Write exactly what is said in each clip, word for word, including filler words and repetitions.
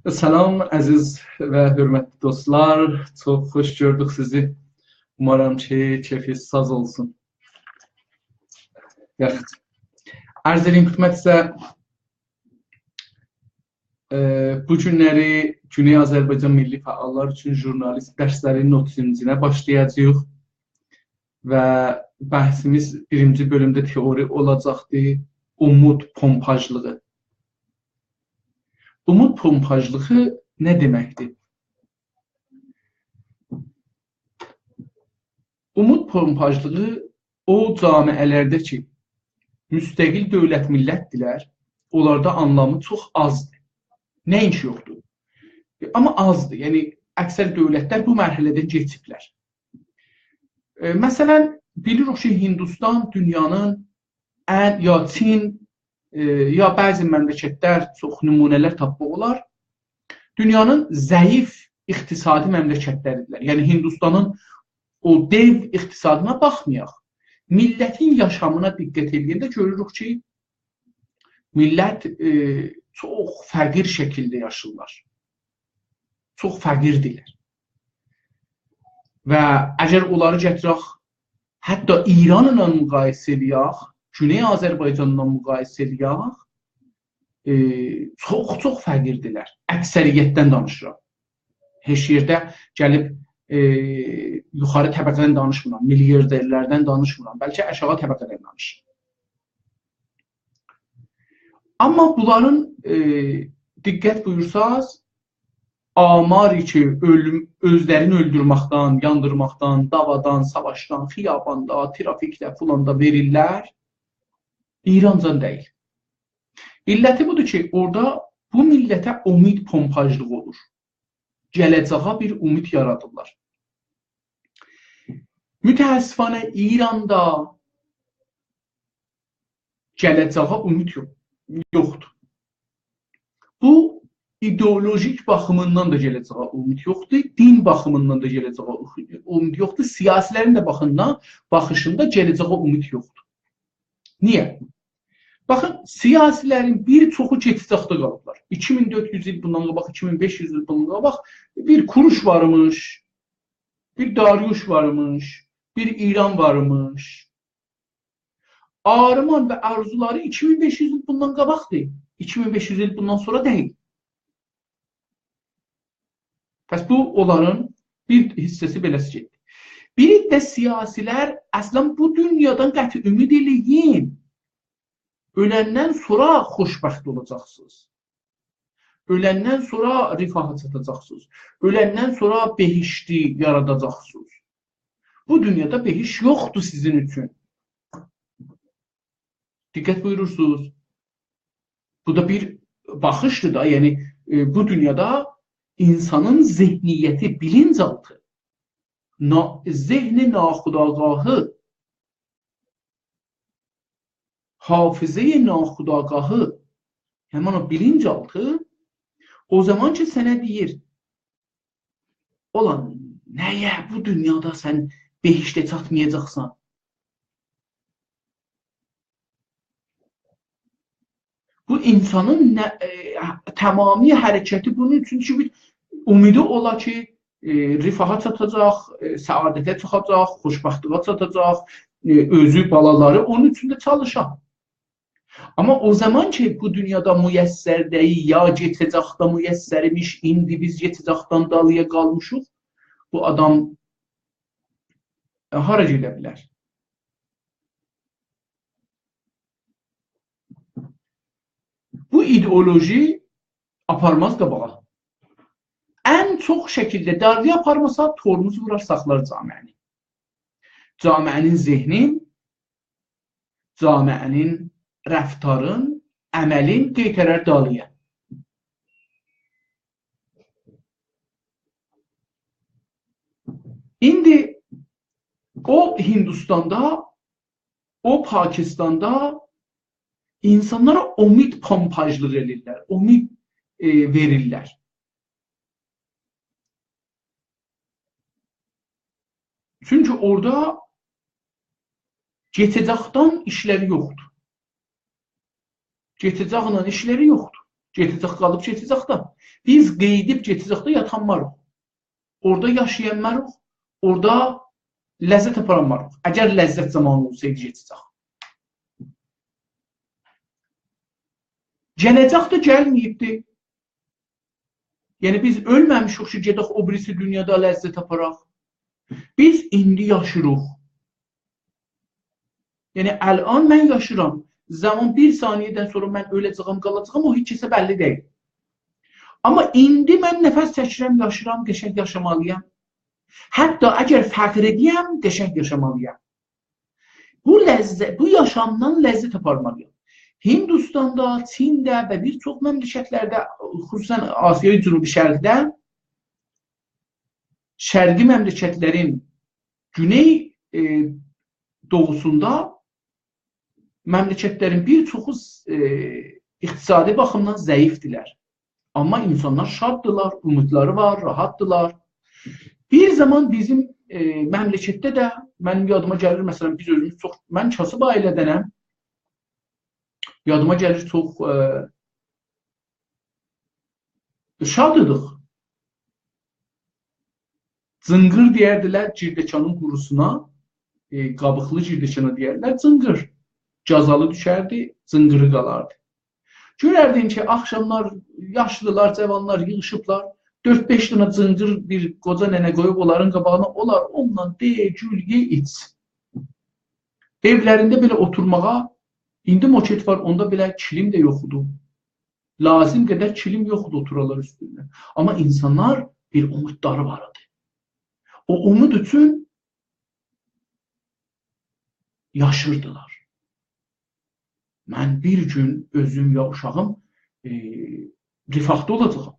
سلام، عزیز و حؤرمتلی دوستلار. چوخ خوش گؤردوک سیزی. اومارام کی، کئفینیز ساز اولسون. یاخشی. عرض ائدیم خدمتینیزه، ائ، بو گونلری گونئی آذربایجان میللی فعاللار اوچون ژورنالیست درسلرینین اوتوزونجو گونونه باشلایاجاغیق و بحثیمیز بیرینجی بؤلومده تئوری اولاجاقدی. اومود پومپاژلیغی. اومود پومپاژلیغی نه دئمکدیر؟ اومود پومپاژلیغی او جامعه‌لرده کی، مستقل دؤولت میللتدیرلر، اونلاردا آنلامی چوخ آزدیر. نه‌اینکی یوخدور، آمما آزدیر. یعنی، اکثر دؤولتلر بو مرحله‌دن کئچیبلر. ائ، مثلا، بیلیریک کی، هندوستان دونیانین ان، یا چین، ائ، یا بعضی مملکتلر، چوخ نمونه‌لر تاپماق اولار، دونیانین ضعیف اقتصادی مملکتلریدیرلر. یعنی، هندوستانین او دئو اقتصادینا باخمایاق، میللتین یاشامینا دقت ائله‌ینده گؤروروک کی، میللت، ائ، چوخ فقیر شکیلده یاشاییرلار. چوخ فقیردیرلر. و اگر اونلاری گتیرک، حتی ایرانلا مقایسه ائله‌یک، گونئی آذربایجانلا مقایسه ائله‌یک، ائ، چوخ، چوخ فقیردیرلر. اکثریتدن دانیشیرام. هئچ یئرده گلیب، ائ، یوخاری طبقه‌دن دانیشمیرام، میلیاردرلردن دانیشمیرام، بلکه آشاغی طبقه‌دن دانیشیرام. آمما بونلارین، ائ، دقت بویورساز، آماری کی، اؤلوم، اؤزلرینی اؤلدورمکدن، یاندیرماقدان، دعوادان، ساواشدان، خیاباندا، ترافیکده، فلاندا وئریرلر، ایرانجان دئییل. علتی بودور کی، اورادا بو میللته امید پومپاژلیغی اولور. گله‌جه‌یه بیر امید یارادیرلار. متأسفانه ایراندا گله‌جه‌یه امید یوخ، یوخدور. بو ایدئولوژیک باخیمیندان دا گله‌جه‌یه اومید یوخدور، دین باخیمیندان دا گله‌جه‌یه اومید یوخدور، سیاسی‌لرین ده باخیندان، باخیشیندا گله‌جه‌یه اومید یوخدور. نییه؟ باخین، سیاسی‌لرین بیر چوخو کئچه‌جکده قالیبلار. ایکی مین دؤرد یوز ایل بوندان قاباق، ایکی مین بئش یوز ایل بوندان قاباق بیر کوروش وارمیش، بیر داریوش وارمیش، بیر ایران وارمیش. آرمان و آرزولاری ایکی مین بئش یوز ایل بوندان قاباقدیر. ایکی مین بئش یوز ایل بوندان سونرا دئییل. پس بو اونلارین بیر حیصه‌سی بئله‌سی گئتدی. بیر عده سیاسی‌لر اصلاً بو دونیادان قطع اومید ائله‌یین. اؤلندن سونرا خوشبخت اولاجاقسینیز. اؤلندن سونرا رفاها چاتاجاقسینیز. اؤلندن سونرا بهشتی یاراداجاقسینیز. بو دونیادا بهشت یوخدور سیزین اوچون. دقت بویورورسونوز. بو دا بیر باخیشدیر دا، یعنی، ائ، بو دونیادا اینسانین ذهنیتی، بیلینج‌آلتی، نا-، ذهن ناخودآگاهی، حافظه‌ی ناخودآگاهی، همین او بیلینج‌آلتی، او زامان کی سنه دئییر، اولان، نییه بو دونیادا سن بهشته چاتمایاجاقسان؟ بو اینسانین نه، ائ، تمامی حرکتی بونون اوچون کی، بیر اومیدی اولا کی، ائ، رفاها چاتاجاق، ائ، سعادته چاتاجاق، خوشبختلیگه چاتاجاق، ائ، اؤزو، بالالاری اونون اوچون ده چالیشا. آمما او زامان کی، بو دونیادا میسر دئییل، یا کئچه‌جکده میسر ایمیش، ایندی بیز کئچه‌جکدن دالییا قالمیشیق، بو آدام، ائ، هارا گئده بیلر؟ بو ایدئولوژی آپارماز قاباغا. ان چوخ شکیلده دالییا آپارماسا، تورموز وورار، ساخلار جامعه‌نی. جامعه‌نین ذهنین، جامعه‌نین رفتارین، عملین قئیترر دالییا. ایندی او هیندوستاندا، او پاکستاندا اینسانلارا اومید پومپاژلیق ائدیرلر، اومید، ائ، وئریرلر. چونکی اورادا کئچه‌جکدن ایشلری یوخدور. کئچه‌جکله ایشلری یوخدور. کئچه‌جک قالیب کئچه‌جکده. بیز قئییدیب کئچه‌جکده یاتانماریق. اورادا یاشایانماریق. اورادا لذت آپارانماریق. اگر لذت زامانی اولسایدی کئچه‌جک. گله‌جک ده گلمه‌ییبدی. یعنی بیز اؤلمه‌میشیک کی، گئدک او بیریسی دونیادا لذت آپاراق. بیز ایندی یاشیریق. یعنی الان من یاشیرام. زامان بیر ثانیه‌دن سونرا من اؤله‌جه‌یم، قالاجاغام، او هئچ کسه بللی دئییل. آمما ایندی من نفس چکیرم، یاشیرام، قشنگ یاشامالی‌یام. حتی اگر فقر ائدییم، قشنگ یاشامالی‌یام. بو لذت، بو یاشامدان لذت آپارمالی‌یام. هیندوستاندا، چینده و بیر چوخ مملکتلرده، خصوصاً آسیای جنوبی شرقده، شرقی مملکتلرین گونئی، ائ، دوغوسوندا مملکتلرین بیر چوخو، ائ، اقتصادی باخیمدان ضعیفدیرلر. آمما اینسانلار شاددیلار، اومیدلاری وار، راحتدیلار. بیر زامان بیزیم، ائ، مملکتده ده، منیم یادیما گلیر، مثلاً، بیز اؤزوموز چوخ، من کاسیب عائله‌دنم. یادیما گلیر، چوخ، ائ، شاد ایدیک. جینقیر دئیردیلر گیردکانین قوروسونا، ائ، قابیقلی گیردکانا دئیردیلر جینقیر. گازالی دوشردی، جینقیری قالاردی. گؤرردین کی، آخشاملار یاشلیلار، جاوانلار ییغیشیبلار، دؤرد-بئش دنه جینقیر بیر قوجا ننه قویوب اونلارین قاباغینا، اونلار اوننان دئ، گول، یئ، ایچ. ائولرینده بئله اوتورماغا، ایندی موکت وار، اوندا بئله کیلیم ده یوخدور. لازیم قدر کیلیم یوخدور اوتورالار اوستونده. آمما اینسانلار بیر اومیدلاری وار ایدی. او اومید اوچون یاشیردیلار. من بیر گون اؤزوم یا اوشاغیم، ائ، رفاهدا اولاجاغام.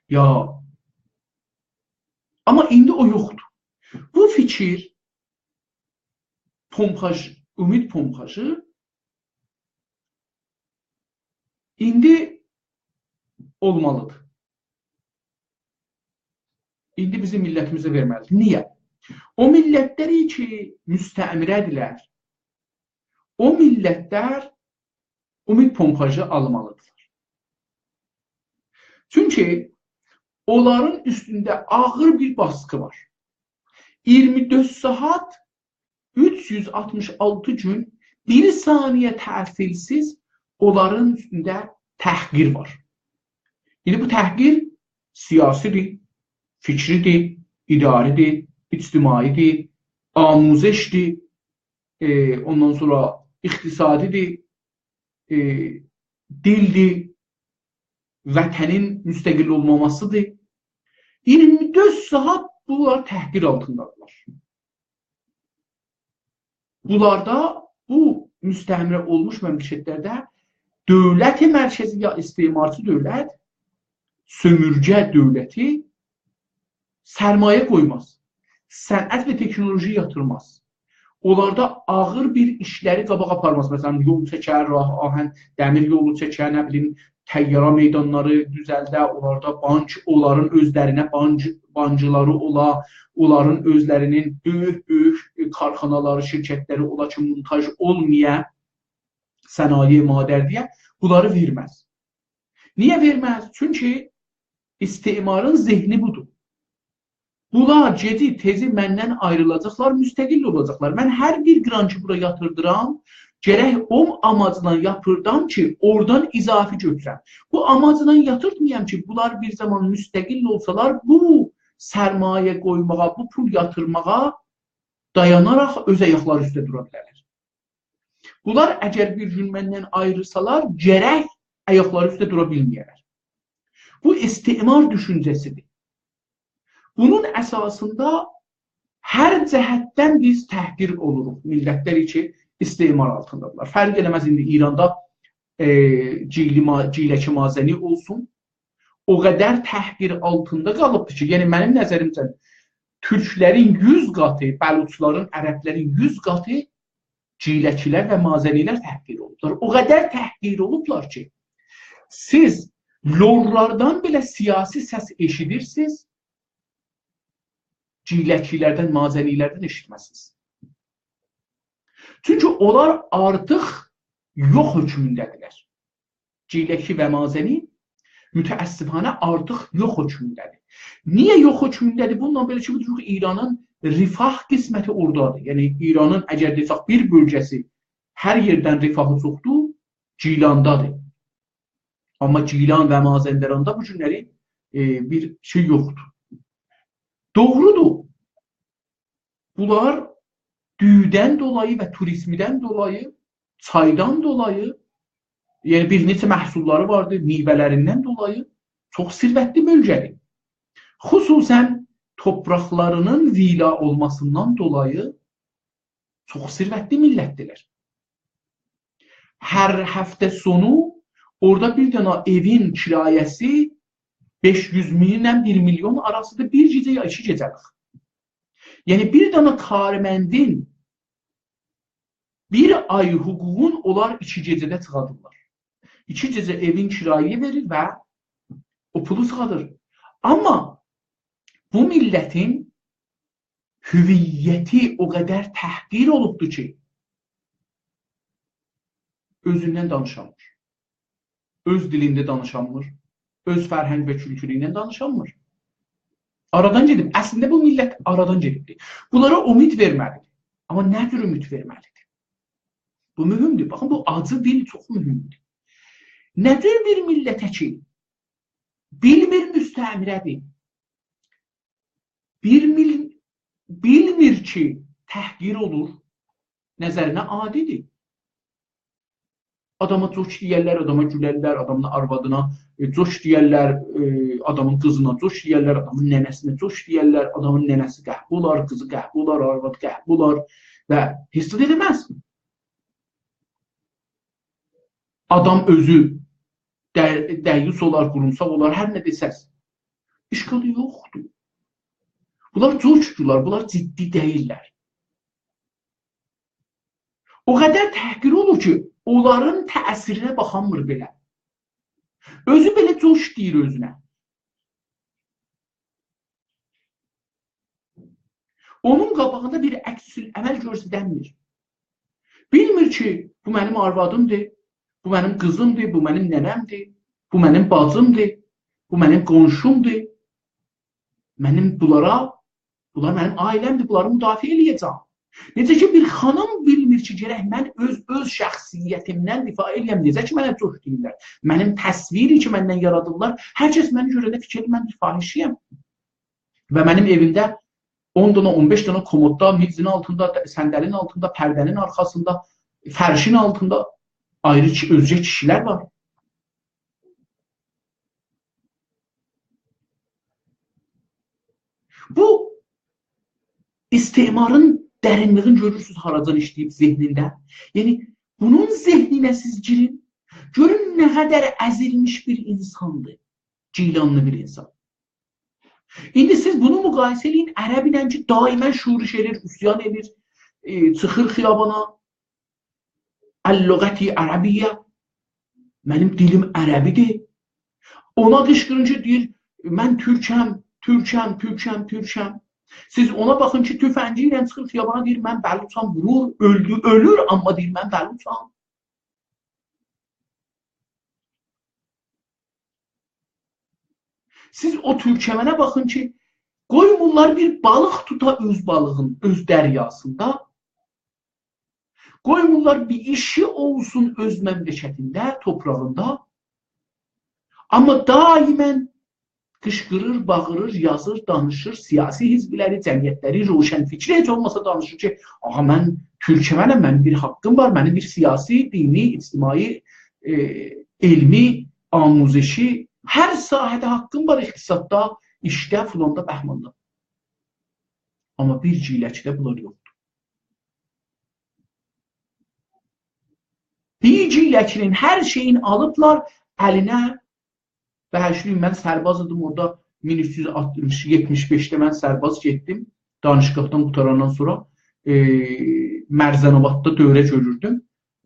یا، آمما ایندی او یوخدور. بو فیکیر پومپاژ، اومید پومپاژی، ایندی اولمالیدیر. ایندی بیزیم میللتیمیزه وئرمه‌لیدیر. نییه؟ او میللتلر کی، مستعمره‌دیرلر، او میللتلر اومید پومپاژی آلمالیدیر. چونکی اونلارین اوستونده آغیر بیر باسقی وار. اییرمی دؤرد ساعات، اوچ یوز آلتمیش آلتی گون، بیر ثانیه تعطیل‌سیز اونلارین اوستونده تحقیر وار. ایندی بو تحقیر سیاسی‌دیر، فکری‌دیر، اداری‌دیر، اجتماعی‌دیر، آموزش‌دیر، ائ، اوندان سونرا اقتصادی‌دیر، ائ، دیل‌دیر، وطنین مستقل اولماماسی‌دیر. اییرمی دؤرد ساعات بونلار تحقیر آلتیندادیلار. بونلاردا، بو مستعمره اولموش مملکتلرده دولت مرکزی یا استعمارچی دولت، سؤمورگه دولتی سرمایه قویماز. صنعت و تکنولوژی یاتیرماز. اونلاردا آغیر بیر ایشلری قاباغا آپارماز. مثلا، یول چکر، راه آهن، دمیر یولو چکر، نه بیلیم، طیاره میدانلاری دوزلده، اونلاردا بانک، اونلارین اؤزلرینه بانک، بانکلاری اولا، اونلارین اؤزلرینین بؤیوک-بؤیوک کارخانالاری، شرکتلری اولا کی، مونتاژ اولمایا، صنایع مادر دئیه، بونلاری وئرمز. نییه وئرمز؟ چونکی استعمارین ذهنی بودور. بونلار گئجی تئزی مندن آیریلاجاقلار، مستقل اولاجاقلار. من هر بیر قران کی، بورا یاتیردیرام، گرک او آماجلا یاتیردام کی، اورادان اضافی گؤتورم. بو آماجلا یاتیرتمایام کی، بونلار بیر زامان مستقل اولسالار، بو سرمایه قویماغا، بو پول یاتیرماغا دایاناراق اؤز آیاقلاری اوسته دورا بیلرلر. بونلار اگر بیر گون مندن آیریلسالار، گرک آیاقلاری اوسته دورا بیلمه‌یه‌لر. بو استعمار دوشونجه‌سی‌دیر. بونون اساسیندا هر جهتدن بیز تحقیر اولوروق. میللتلر کی، استعمار آلتیندادیرلار. فرق ائله‌مز ایندی ایراندا، ائ، گیلی ما-، گیلکی مازنی اولسون، او قدر تحقیر آلتیندا قالیبدیر کی، یعنی منیم نظریمجه تورکلرین یوز قاتی، بلوچلارین، عربلرین یوز قاتی گیلکی‌لر و مازنی‌لر تحقیر اولوبلار. او قدر تحقیر اولوبلار کی، سیز لورلاردان بئله سیاسی سس ائشیدیرسینیز، گیلکی‌لردن، مازنی‌لردن ائشیتمزسینیز. چونکی اونلار آرتیق یوخ حکمونده‌دیرلر. گیلکی و مازنی متأسفانه آرتیق یوخ حکمونده‌دیر. نییه یوخ حکمونده‌دیر؟ بونونلا بئله کی، بو جور ایرانین رفاه قسمتی اورادادیر. یعنی، ایرانین اگر دئسک بیر بؤلگه‌سی هر یئردن رفاهی چوخدور، گیلاندادیر. آمما گیلان و مازندراندا بو گونلری، ائ، بیر شئی یوخدور. دوغرودور. بونلار دویودن دولایی و توریزمدن دولایی، چایدان دولایی، یعنی بیر نئچه محصوللاری واردی، میوه‌لریندن دولایی چوخ ثروتلی بؤلگه‌دیر. خصوصاً توپراقلارینین ویلا اولماسیندان دولایی چوخ ثروتلی میللتدیرلر. هر هفته سونو اورادا بیر دنه ائوین کرایه‌سی بئش یوز مین ایله بیر میلیون آراسیدیر، بیر گئجه یا ایکی گئجه‌لیک. یعنی، بیر دنه کارمندین بیر آی حقوقون اونلار ایکی گئجه‌ده چیخادیرلار. ایکی گئجه ائوین کرایه وئریر و او پولو چیخادیر. آمما بو میللتین هویتی او قدر تحقیر اولوبدور کی، اؤزوندن دانیشامیر. اؤز دیلینده دانیشامیر. اؤز فرهنگ و کولتورو ایله دانیشامیر. آرادان گئدیب. اصلینده بو میللت آرادان گئدیبدیر. بونلارا امید وئرمه‌لیدیر. آمما نه جور امید وئرمه‌لیدیر؟ بو مهمدور. باخین، بو آجی دیل چوخ مهمدور. نه جور بیر میللته کی، بیلمیر مستعمره‌دیر، بیر میل-، بیلمیر کی، تحقیر اولور، نظرینه عادی‌دیر. آداما جوک دئیرلر، آداما گولرلر، آدامین آروادینا، ائ، جوک دئیرلر، ائ، آدامین قیزینا جوک دئیرلر، آدامین ننه‌سینه جوک دئیرلر، آدامین ننه‌سی قهوه اولار، قیزی قهوه اولار، آروادی قهوه اولار و هئچ زاد ائله‌مز. آدام اؤزو ده-، دئیوس اولار، قورومساق اولار، هر نه دئسز. اشکالی یوخدور. بونلار جوکدولار، بونلار جدی دئییللر. او قدر تحقیر اولور کی، اونلارین تأثیرینه باخانمیر بئله. اؤزو بئله جوش دئییر اؤزونه. اونون قاباغیندا بیر عکس‌العمل گؤسترمیر. بیلمیر کی، بو منیم آروادیمدیر، بو منیم قیزیمدیر، بو منیم ننه‌مدیر، بو منیم باجیمدیر، بو منیم قونشومدور. منیم بونلارا، بونلار منیم عائله‌مدیر، بونلاری مدافعه ائله‌یه‌جم. نئجه کی، بیر خانیم بیلمیر کی، گرک من اؤز، اؤز شخصیتیمدن دفاع ائله‌یم، نئجه کی، منه جوش دئییرلر. منیم تصویری کی، مندن یارادیرلار، هر کس منی گؤرنده فیکیر ائدیر، من بیر فاحشه‌یم. و منیم ائویمده اون دانا، اون بئش دانا کمددا، میزین آلتیندا، صندلین آلتیندا، پرده‌نین آرخاسیندا، فرشین آلتیندا آیری کی-، اؤزگه کیشیلر وار. بو استعمارین درینلیگینی گؤرورسونوز، هاراجان ایشله‌ییب ذهنینده. یعنی، بونون ذهنینه سیز گیرین، گؤرون نه قدر ازیلمیش بیر اینساندیر، گیلانلی بیر اینسان. ایندی سیز بونو مقایسه ائله‌یین عرب ایله کی، دائما شورش ائله‌ییر، عصیان ائله‌ییر، ائ، چیخیر خیابانا. اللغة العربية، منیم دیلیم عربی‌دیر. اونا قیشقیرین کی، دئییر، «من تورکم، تورکم، تورکم، تورکم.» سیز اونا باخین کی، تفنگی ایله چیخیر خیابانا، دئییر، «من بلوچام»، وورور، اؤلدو-، اؤلور، آمما دئییر، «من بلوچام.» سیز او تورکمنه باخین کی، قویمورلار بیر بالیق توتا اؤز بالیغین، اؤز دریاسیندا. قویمورلار بیر ایشی اولسون اؤز مملکتینده، توپراغیندا. آمما دائما قیشقیریر، باغیریر، یازیر، دانیشیر، سیاسی حزبلری، جمعیتلری، روشنفکری هئچ اولماسا دانیشیر کی، «آغا، من تورکمنم، منیم بیر حاققیم وار، منیم بیر سیاسی، دینی، اجتماعی، ائ، علمی، آموزشی، هر ساحه‌ده حاققیم وار، اقتصاددا، ایشده، فلاندا، بهماندا.» آمما بیر گیلکده بونلار یوخدور. بیر گیلکی‌نین هر شئیینی آلیبلار الینه. و هشت‌لویوم، من سرباز ایدیم اورادا، مین اوچ یوز آلتمیش، یئتمیش بئشده من سرباز گئتدیم. دانشگاهدان قوتاراندان سونرا، ائ، مرزن‌آباددا دوره گؤروردوم.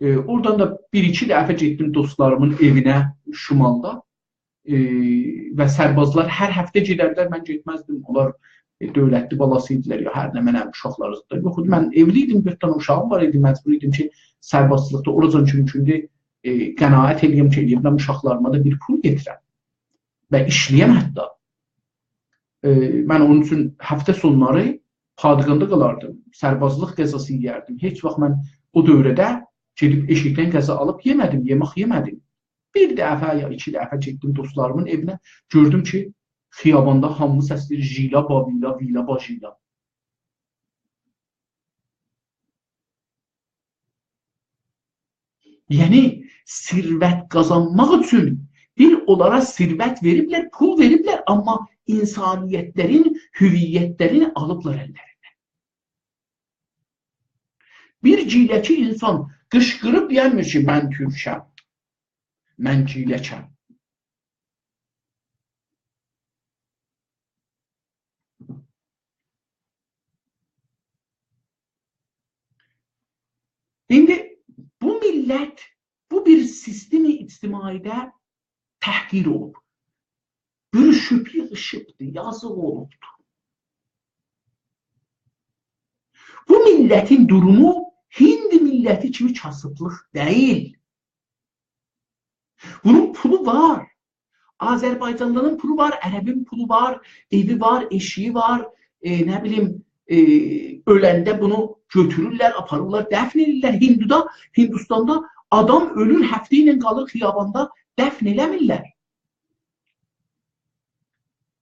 ائ، اورادان دا بیر-ایکی دفعه گئتدیم دوستلاریمین ائوینه شمالدا. ائ، و سربازلار هر هفته گئدردیلر، من گئتمزدیم. اونلار، ائ، دؤولتلی بالاسی ایدیلر یا هر نمنه، اوشاقلاری دا یوخ ایدی. من ائولی ایدیم، دؤرد دنه اوشاغیم وار ایدی، مجبور ایدیم کی، سربازچیلیقدا اوراجان کی مومکوندور، ائ، قناعت ائله‌یم کی، ائله‌یه بیلم اوشاقلاریما دا بیر پول گتیرم و ایشله‌یم حتی. ائ، من اونون اوچون هفته سونلاری پادگاندا قالاردیم، سربازلیق غذاسی یئیردیم. هئچ واخت من او دؤوره‌ده گئدیب ائشیکدن غذا آلیب یئمه‌دیم، یئمک یئمه‌دیم. بیر دفعه یا ایکی دفعه گئتدیم دوستلاریمین ائوینه، گؤردوم کی، خیاباندا هامی سسله‌ییر: «ژیلا، باویلا، ویلا، باژیلا.» یعنی، ثروت قازانماق اوچون بیر اونلارا ثروت وئریبلر، پول وئریبلر، آمما انسانیتلرین، هویتلرین آلیبلار اللریندن. بیر گیلکی اینسان قیشقیریب دئیه‌میر کی، «من تورکم، من گیلکم.» ایندی بو میللت، بو بیر سیستم اجتماعی‌ده تحقیر اولوب. بوروشوب، ییغیشیبدی، یازیق اولوبدو. بو میللتین دورومو هند میللتی کیمی کاسیبلیق دئییل. بونون پولو وار. آذربایجانلی‌نین پولو وار، عربین پولو وار، ائوی وار، ائشیگی وار، ائ، نه بیلیم، ائ، اؤلنده بونو گؤتورورلر، آپاریرلار، دفن ائدیرلر. هندودا، هندوستاندا آدام اؤلور، هفته ایله قالیر خیاباندا، دفن ائله‌میرلر.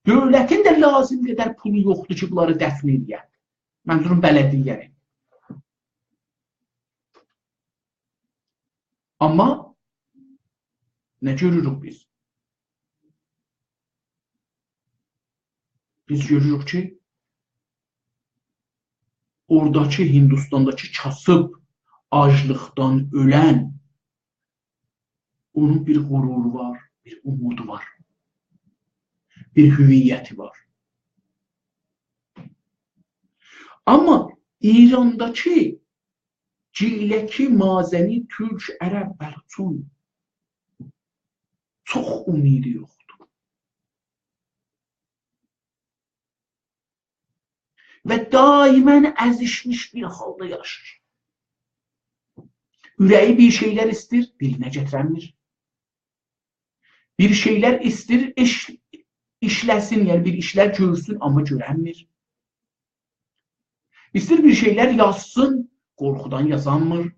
دؤولتین ده لازیم قدر پولو یوخدور کی، بونلاری دفن ائله‌یه. منظوروم بلدیه‌نی. آمما نه گؤروروک بیز؟ بیز گؤروروک کی، اوراداکی، هندوستانداکی کاسیب، آجلیقدان اؤلن، اونون بیر غرورو وار، بیر اومودو وار، بیر هویتی وار. آمما ایرانداکی گیلکی، مازنی، تورک، عرب، بلوچون چوخ امیدی یوخدور. و دائماً ازیشمیش بیر حالدا یاشیر. اوره‌یی بیر شئیلر ایستیر، دیلینه گتیرنمیر. بیر شئیلر ایستیر، ایش-، ایشله‌سین، یعنی بیر ایشلر گؤرسون، آمما گؤرنمیر. ایستیر بیر شئیلر یازسین، قورخودان یازانمیر.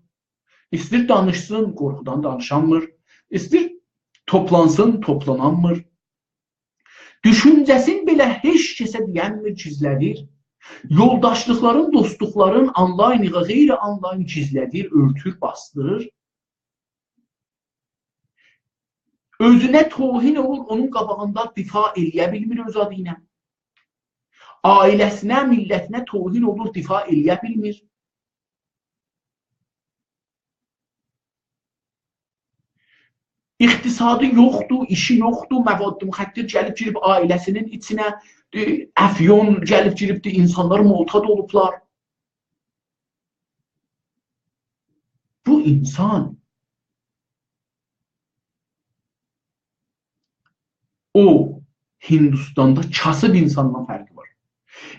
ایستیر دانیشسین، قورخودان دانیشانمیر. ایستیر توپلانسین، توپلانانمیر. دوشونجه‌سین بئله هئچ کسه دئینمیر، گیزله‌دیر. یولداشلیقلارین، دوستلوقلارین آنلاین یا غیر آنلاین گیزله‌دیر، اؤرتور، باسدیریر. اؤزونه توهین اولور، اونون قاباغیندا دفاع ائله‌یه بیلمیر اؤز آدی ایله. عائله‌سینه، میللتینه توهین اولور، دفاع ائله‌یه بیلمیر. اقتصادی یوخدور، ایشی یوخدور، مواد مخدر گلیب گیریب عائله‌سینین ایچینه، ائ، افیون گلیب گیریبدیر، اینسانلار معتاد اولوبلار. بو اینسان او هندوستاندا کاسیب اینساندان فرقی وار.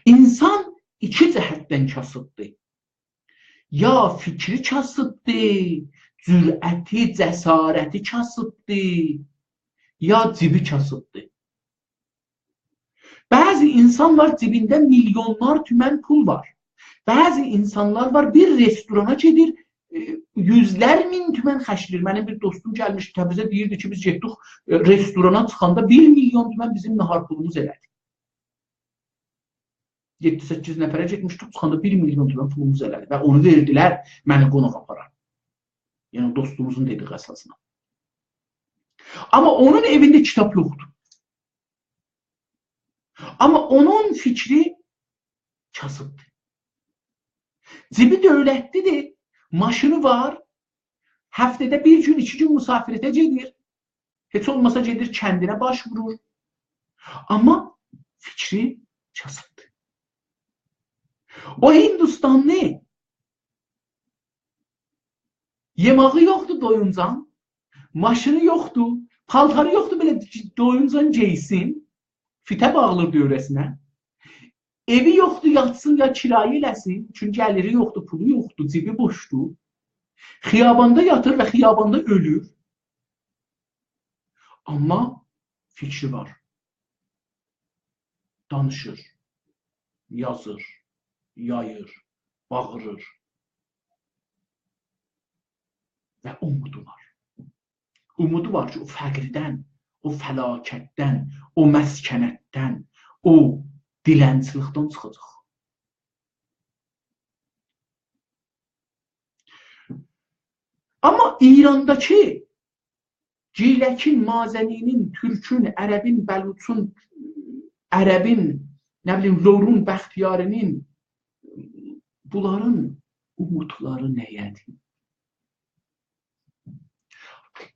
اینسان ایکی جهتدن کاسیبدیر. یا فیکری کاسیبدیر، جرأتی، جسارتی کاسیبدیر، یا جیبی کاسیبدیر. بعضی اینسان وار، جیبینده میلیونلار تومن پول وار. بعضی اینسانلار وار، بیر رستورانا گئدیر، ائ، یوزلر مین تومن خرجله‌ییر. منیم بیر دوستوم گلمیشدی تبریزه، دئییردی کی، بیز گئتدیک، ائ، رستورانا چیخاندا بیر میلیون تومن بیزیم ناهار پولوموز ائله‌دی. یئددی-سککیز نفره گئتمیشدیک، چیخاندا بیر میلیون تومن پولوموز ائله‌دی و اونو وئردیلر منی قوناق آپارا. یعنی دوستوموزون دئدیگی اساسیندا. آمما اونون ائوینده کیتاب یوخدور. آمما اونون فیکری کاسیبدیر. جیبی دؤولتلی‌دیر، ماشینی وار، هفته‌ده بیر گون، ایکی گون مسافرته گئدیر. هئچ اولماسا گئدیر کندینه باش وورور. آمما فیکری کاسیبدیر. او هندوستانلی یئماغی یوخدور دویونجان، ماشینی یوخدور، پالتاری یوخدور بئله دویونجان گئیسین، فیته باغلیر دؤوره‌سینه. ائوی یوخدور، یاتسین یا کرایه ائله‌سین، چونکی گلیری یوخدور، پولو یوخدور، جیبی بوشدور. خیاباندا یاتیر و خیاباندا اؤلور. آمما فیکری وار. دانیشیر، یازیر، یاییر، باغیریر. و اومودو وار. اومودو وار کی، او فقردن، او فلاکتدن، او مسکنتدن، او دیلنچیلیکدن چیخاجاق. آمما ایرانداکی گیلکین، مازنی‌نین، تورکون، عربین، بلوچون، عربین، نه بیلیم، لورون، بختیاری‌نین، بونلارین اومودلاری نه‌یه‌دیر؟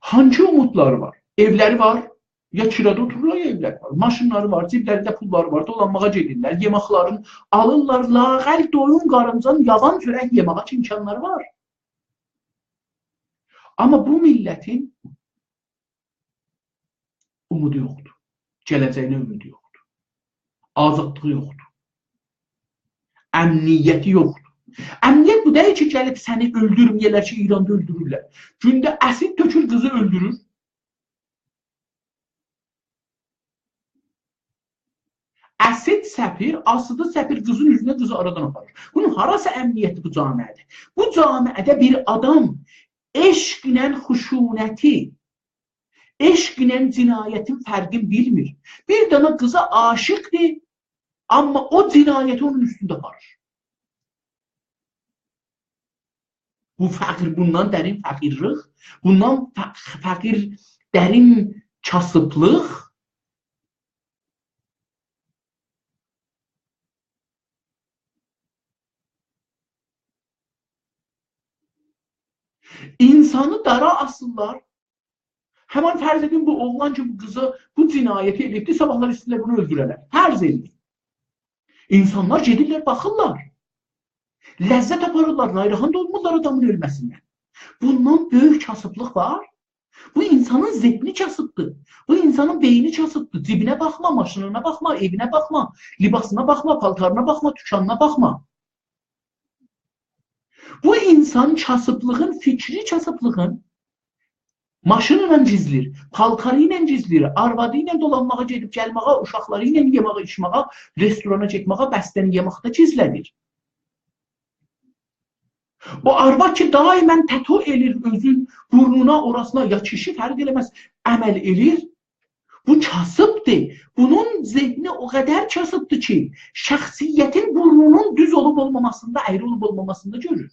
هانسی اومودلاری وار؟ ائولری وار، یا کیرادا اوتورورلار، یا ائولری وار. ماشینلاری وار، جیبلرینده پوللاری وار، دولانماغا گئدیرلر، یئماقلارین آلیرلار، لااقل دویون قارینجان یاوان چؤرک یئماغا کی امکانلاری وار. آمما بو میللتین اومودو یوخدور. گله‌جه‌یینه اومودو یوخدور. آزادلیغی یوخدور. امنیتی یوخدور. امنیت بو دئییل کی، گلیب سنی اؤلدورمه‌یه‌لر کی، ایراندا اؤلدورورلر. گونده اسید تؤکور، قیزی اؤلدورور. اسید سپیر، آسیدی سپیر قیزین اوزونه، قیزی آرادان آپاریر. بونون هاراسی امنیتی بو جامعه‌ده؟ بو جامعه‌ده بیر آدام عشقله خشونتی، عشقله جنایتین فرقینی بیلمیر. بیر دنه قیزا عاشیقدیر، آمما او جنایتی اونون اوستونده آپاریر. بو فقیر، بوندان درین فقیرلیک، بوندان ف-، فقیر، درین کاسیبلیق. اینسانی دارا آسیرلار. همان فرض ائدین، بو اوغلان کی، بو قیزی، بو جنایتی ائدیبدی، صاباحلار ایسته‌ییرلر بونو اؤلدوره‌لر. فرض ائدین. اینسانلار گئدیرلر، باخیرلار. لذت آپاریرلار، ناراحت اولمورلار آدامین اؤلمه‌سیندن. بوندان بؤیوک کاسیبلیق وار؟ بو اینسانین ذهنی کاسیبدیر. بو اینسانین بئینی کاسیبدیر. جیبینه باخما، ماشینینا باخما، ائوینه باخما، لباسینا باخما، پالتارینا باخما، دوکانینا باخما. بو اینسان کاسیبلیغین، فکری کاسیبلیغین ماشینی ایله گیزلیر، پالتاری ایله گیزلیر، آروادی ایله دولانماغا، گئدیب گلمه‌یه، اوشاقلاری ایله یئمه‌یه، ایچمه‌یه، رستورانا گئتمه‌یه، بستنی یئمکده گیزله‌دیر. او آرواد کی، دائماً تتو ائلیر اؤزون بورنونا، اوراسینا، یا کیشی، فرق ائله‌مز، عمل ائلیر، بو کاسیبدیر. بونون ذهنی او قدر کاسیبدیر کی، شخصیتین بورنونون دوز اولوب اولماماسیندا، اَیری اولوب اولماماسیندا گؤرور.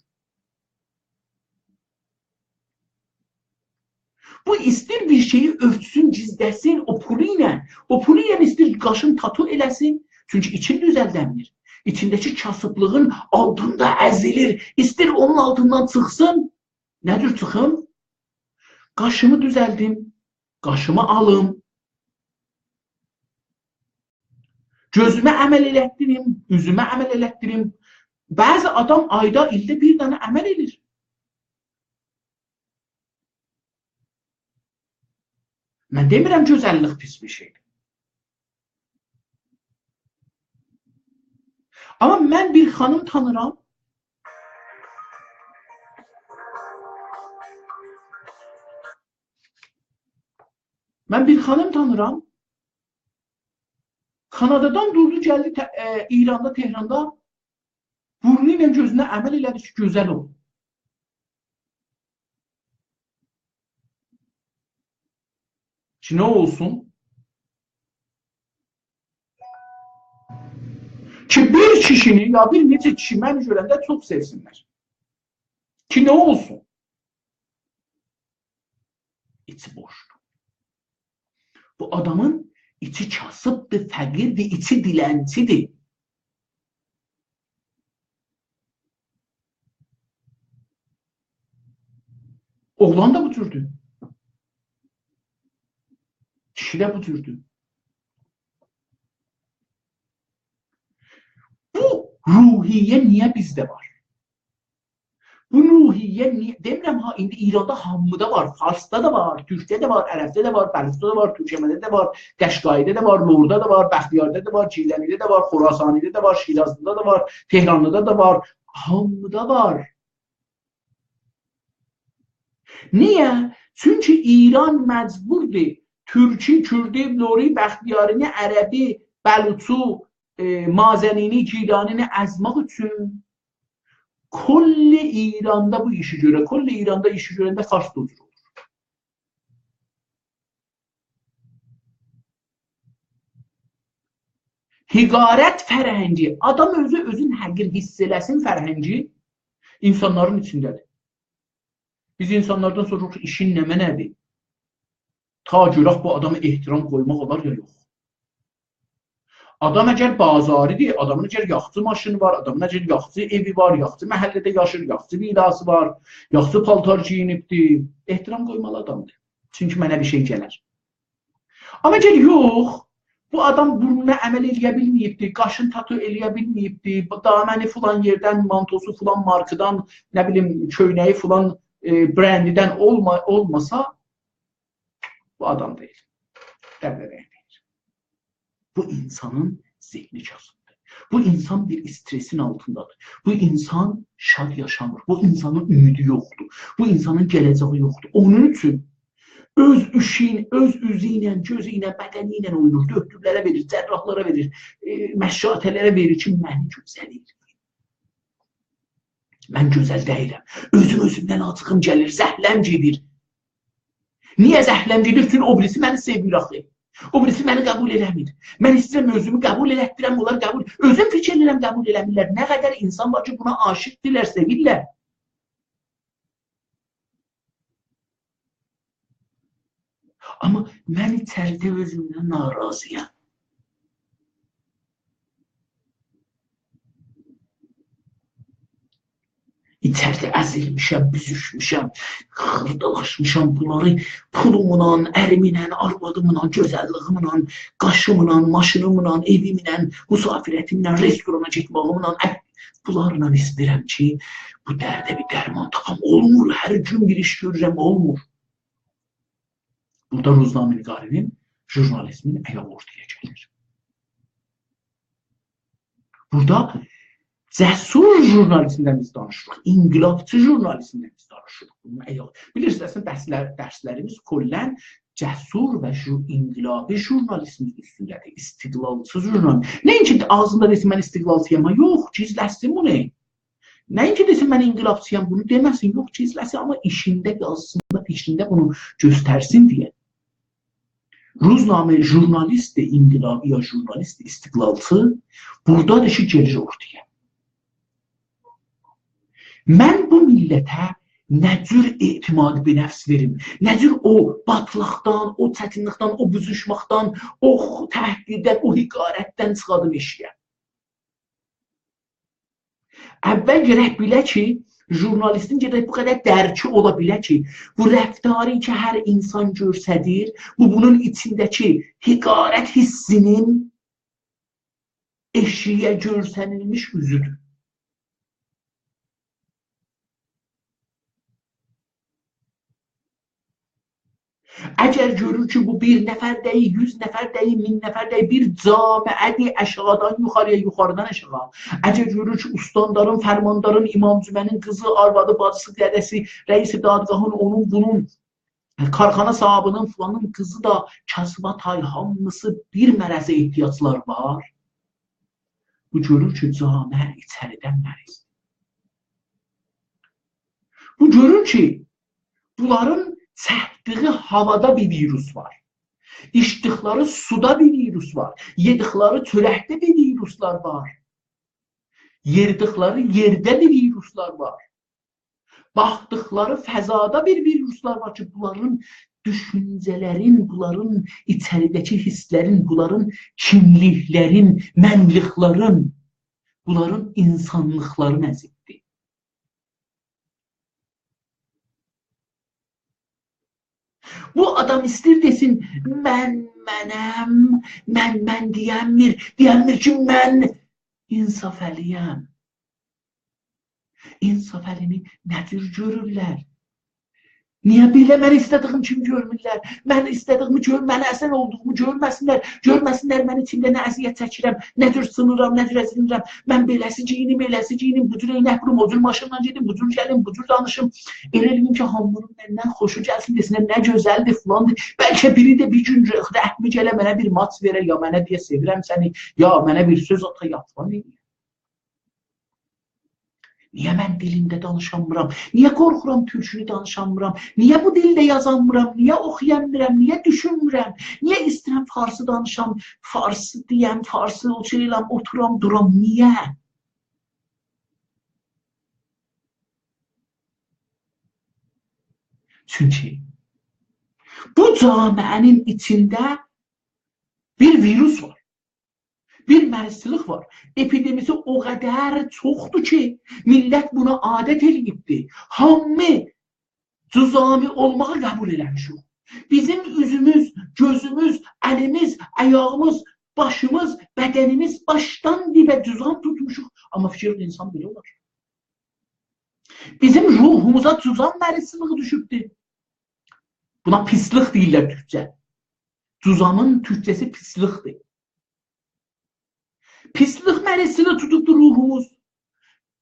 بو ایستیر بیر شئیی اؤرتسون، گیزله‌سین او پولو ایله. او پولو ایله ایستیر قاشین تتو ائله‌سین. چونکی ایچین دوزلدنمیر. ایچینده‌کی کاسیبلیغین آلتیندا ازیلیر. ایستیر اونون آلتیندان چیخسین. نه جور چیخیم؟ قاشیمی دوزلدیم، قاشیمی آلیم. گؤزومه عمل ائلتدیریم، اوزومه عمل ائلتدیریم. بعضی آدام آیدا، ایلده بیر دنه عمل ائله‌ییر. من دئمیرم گؤزللیک پیس بیر شئیدیر. آمما من بیر خانیم تانیرام. من بیر خانیم تانیرام. کانادادان دوردو، گلدی ته-، ائ، ایراندا، تهراندا بورنو ایله گؤزونه عمل ائله‌دی کی، گؤزل اول. کی، نه اولسون؟ کی، بیر کیشینی یا بیر نئچه کیشی منی گؤرنده چوخ سئوسینلر. کی، نه اولسون؟ ایچی بوشدور. بو آدامین ایچی کاسیبدیر، فقیردیر، ایچی دیلنچیدیر. اوغلان دا بو جوردور. کیشی ده بو جوردور. بو روحیه نییه بیزده وار؟ بو روحیه نییه، دئمیرم ها، ایندی ایراندا هامیدا وار، فارسدا دا وار، تورکده ده وار، عربده ده وار، بلوچدا دا وار، تورکمنده ده وار، قشقاییده ده وار، لردا دا وار، بختیاریده ده وار، گیلانیده ده وار، خراسانیده ده وار، شیرازلیدا دا وار، تهرانلیدا دا وار، هامیدا وار. نییه؟ چونکی ایران مجبوردور تورکو، کوردو، لوری، بختیارینی، عربی، بلوچو، ائ، مازنینی، گیلانینی ازمک اوچون کل ایراندا بو ایشی گؤره، کل ایراندا ایشی گؤرنده فارس دا او جور اولور. حقارت فرهنگی، آدام اؤزو اؤزون حقیر حیس ائله‌سین فرهنگی اینسانلارین ایچینده‌دیر. بیز اینسانلاردان سوروروق، ایشین نمنه‌دیر؟ تا گؤرک بو آداما احترام قویماق اولار یا یوخ. آدام اگر بازاریدیر، آدامین اگر یاخشی ماشینی وار، آدامین اگر یاخشی ائوی وار، یاخشی محله‌ده یاشیر، یاخشی ویلاسی وار، یاخشی پالتار گئیینیبدیر، احترام قویمالی آدامدیر. چونکی منه بیر شئی گلر. آمما اگر یوخ، بو آدام بورنونا عمل ائله‌یه بیلمه‌ییبدی، قاشین تتو ائله‌یه بیلمه‌ییبدی، بو دامنی فلان یئردن، مانتوسو فلان مارکادان، نه بیلیم، کؤینه‌یی فلان، ائ، برنددن اولما-، اولماسا، بو آدام دئییل. دبدبه‌لی دئییل. بو اینسانین ذهنی کاسیبدیر. بو اینسان بیر استرسین آلتیندادیر. بو اینسان شاد یاشامیر. بو اینسانین اومیدی یوخدور. بو اینسانین گله‌جه‌یی یوخدور. اونون اوچون اؤز ایشین، اؤز اوزو ایله، گؤزو ایله، بدنی ایله اوینور. دؤکتورلره وئریر، جراحلارا وئریر، ائ، مشاطه‌لره وئریر کی، منی گؤزل ائله‌یین. من گؤزل دئییلم. اؤزوم اؤزومدن آجیغیم گلیر، زهله‌م گئدیر. نییه زهله‌م گئدیر؟ چونکی او بیریسی منی سئومیر آخی. او بیریسی منی قبول ائله‌میر. من ایسته‌ییرم اؤزومو قبول ائلتدیرم، اونلار قبول. اؤزوم فیکیر ائدیرم، قبول ائله‌میرلر. نه قدر اینسان وار کی، بونا عاشیقدیرلر، سئویرلر. آمما من ایچریده اؤزومدن ناراضی‌یام. ایچریده ازیلمیشم، بوزوشموشم، خیردالاشمیشام بونلاری پولوملا، اریمله، آروادیملا، گؤزللیگیمله، قاشیملا، ماشینیملا، ائویمله، مسافرتیمله، رستورانا گئتمه‌ییمله، اه، بونلارلا ایسته‌ییرم کی، بو درده بیر درمان تاپام. اولمور، هر گون بیر ایش گؤرورم، اولمور. بورادا روزنامه‌نگاری‌نین، ژورنالیزمین آیاغی اورتایا گلیر. بورادا جسور ژورنالیزمدن بیز دانیشیریق، انقلابچی ژورنالیزمدن بیز دانیشیریق. بونون آیاغی، بیلیرسینیز، اصلینده درسلر، درسلریمیز کلاً جسور و ژو-، انقلابی ژورنالیزمین اوستونده‌دیر، استقلالچی ژورنالیزم. نه اینکی آغزیندا دئسین: «من استقلالچی‌یام»، ها، یوخ، گیزلتسین بونو. نه اینکی دئسین: «من انقلابچی‌یام»، بونو دئمه‌سین، یوخ، گیزلتسین، آمما ایشینده، یازیسیندا، فیکرینده بونو گؤسترسین دئیه. روزنامه ژورنالیست انقلابی یا ژورنالیست استقلالچی بورادادیر کی، گلیر اورتایا. من بو میللته نه جور اعتماد به نفس وئریم، نه جور او باتیلیقدان، او چتینلیکدن، او بوزوشماقدان، او تحقیردن، او حقارتدن چیخادیم ائشییه؟ اول گرک بیله کی، ژورنالیستین گرک بو قدر درکی اولا بیله کی، بو رفتاری کی، هر انسان گؤستریر، بو بونون ایچینده‌کی حقارت حسینین ائشییه گؤرسنیلمیش اوزودور. اگر گؤرور کی، بو بیر نفر دئییل، یوز نفر دئییل، مین نفر دئییل، بیر جامعه‌دیر، آشاغیدان یوخارییا، یوخاریدان آشاغی. اگر گؤرور کی، استاندارین، فرماندارین، امام جمعه‌نین قیزی، آروادی، باجیسی، دده‌سی، رئیس دادگاهین، اونون، بونون، کارخانا صاحیبینین، فلانین قیزی دا، کاسیبا تای، هامیسی بیر مرضه احتیاجلار وار. بو گؤرور کی، جامعه ایچریدن مریضدیر. بو گؤرور کی، بونلارین چکدیگی هاوادا بیر ویروس وار. ایچدیکلری سودا بیر ویروس وار. یئدیکلری چؤرکده بیر ویروسلار وار. یئریدیکلری یئرده بیر ویروسلار وار. باخدیقلاری فضادا بیر ویروسلار وار کی، بونلارین دوشونجه‌لرین، بونلارین ایچریده‌کی حسلرین، بونلارین کیملیکلرین، منلیکلرین، بونلارین انسانلیقلارین ازیبدیر. بو آدام ایسته‌ییر دئسین: «من منم، من، من» دئینمیر، دئینمیر کی، «من انصافعلی‌یم». انصافعلینی نه جور گؤرورلر؟ نییه بئله من ایسته‌دیگیم کیمی گؤرمورلر؟ من ایسته‌دیگیمی گؤر-، منه اصلاً اولدوغومو گؤرمه‌سینلر. گؤرمه‌سینلر من ایچیمده نه اذیت چکیرم، نه جور سینیرام، نه جور ازیلنیرم. من بئله‌سی گئیینیم، ائله‌سی گئیینیم، بو جور عینک ووروم، او جور ماشینلا گئدیم، بو جور گلیم، بو جور دانیشیم. ائله ائله‌ییم کی، هامی‌نین مندن خوشو گلسین، دئسینلر: «نه گؤزلدیر»، فلاندیر. بلکه بیری ده بیر گون رح-، رحمی گله، منه بیر ماچ وئره، یا منه دئیه: «سئویرم سنی»، یا منه بیر سؤز آتا، یا فلان ائله‌یه. نییه من دیلیمده دانیشانمیرام؟ نییه قورخورام تورکونو دانیشانمیرام؟ نییه بو دیلده یازانمیرام؟ نییه اوخویانمیرام؟ نییه دوشونمورم؟ نییه ایسته‌ییرم فارسی دانیشام، فارسی دئیم، فارسی او شئی ائلم، اوتورام، دورام؟ نییه؟ چونکی بو جامعه‌نین ایچینده بیر ویروس وار. بیر مریضچیلیق وار. اپیدمی‌سی او قدر چوخدور کی، میللت بونا عادت ائله‌ییبدیر. هامی جذامی اولماغی قبول ائله‌میشیک. بیزیم اوزوموز، گؤزوموز، الیمیز، آیاغیمیز، باشیمیز، بدنیمیز باشدان دیبه جذام توتموشوق. آمما فیکیر ائت، انسان بئله اولار. بیزیم روحوموزا جذام مریضچیلیغی دوشوبدور. بونا پیسلیک دئییرلر تورکجه. جذامین تورکجه‌سی پیسلیکدیر. پیسلیک مریضچیلیغی توتوبدور روحوموز،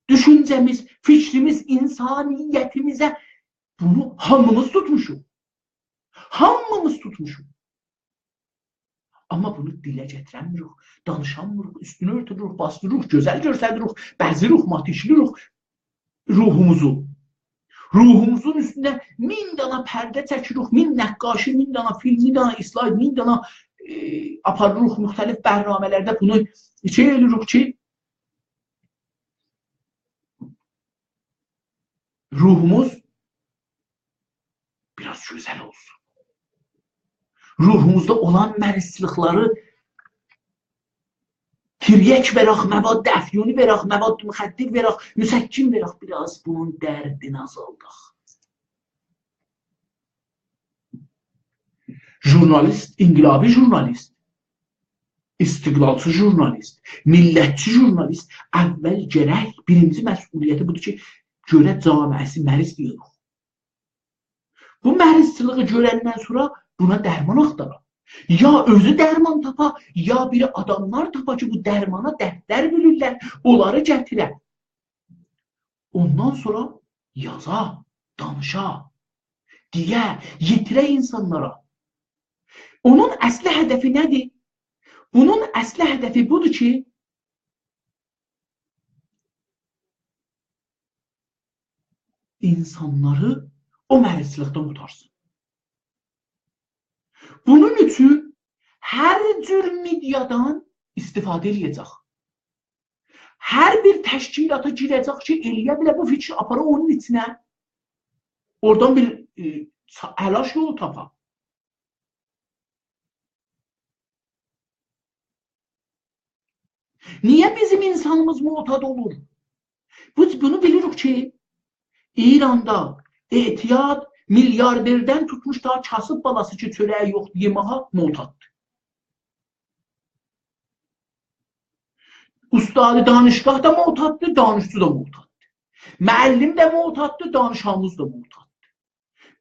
دوشونجه‌میز، فیکریمیز، انسانیتیمیزه. بونو هامیمیز توتموشوق. هامیمیز توتموشوق. آمما بونو دیله گتیرنمیریک، دانیشانمیریق، اوستونو اؤرتوروک، باسدیریریق، گؤزل گؤرسدیریک، بزیریک، ماتیشلیریک روحوموزو. روحوموزون اوستونه مین دانا پرده چکیریک، مین نقاشی، مین دانا فیلم، مین دانا اسلاید، مین دانا، ائ، آپاریریق مختلف برنامه‌لرده بونو شئی ائله‌ییریک کی، روحوموز بیر آز گؤزل اولسون. روحوموزدا اولان مریضچیلیقلاری تریاک وئرک، مواد افیونی وئرک، مواد مخدر وئرک، مسکن وئرک، بیر آز بونون دردینی آزالداق. ژورنالیست، انقلابی ژورنالیست، استقلالچی ژورنالیست، میللتچی ژورنالیست اول گرک بیرینجی مسئولیتی بودور کی، گؤره جامعه‌سی مریضدیر یا یوخ. بو مریضچیلیغی گؤرندن سونرا بونا درمان آختارا. یا اؤزو درمان تاپا، یا بیری آداملار تاپا کی، بو درمانا دردلر بیلیرلر، اونلاری گتیره. اوندان سونرا یازا، دانیشا، دئیه، یئتیره اینسانلارا. اونون اصلی هدفی نه‌دیر؟ بونون اصلی هدفی بودور کی، اینسانلاری او مریضچیلیکدن قوتارسین. بونون اوچون هر جور مدیادان استفاده ائله‌یه‌جک. هر بیر تشکیلاتا گیره‌جک کی، ائله‌یه بیله بو فیکری آپارا اونون ایچینه. اورادان بیر، ائ، چا-، علاج یولو تاپا. نییه بیزیم اینسانیمیز معتاد اولور؟ بو، بونو بیلیریک کی، ایراندا اعتیاد میلیاردردن توتموش تا کاسیب بالاسی کی، چؤره‌یی یوخدور یئماغا، معتاددیر. استاد دانشگاه دا معتاددیر، دانشجو دا معتاددیر. معلم ده معتاددیر، دانش‌آموز دا معتاددیر.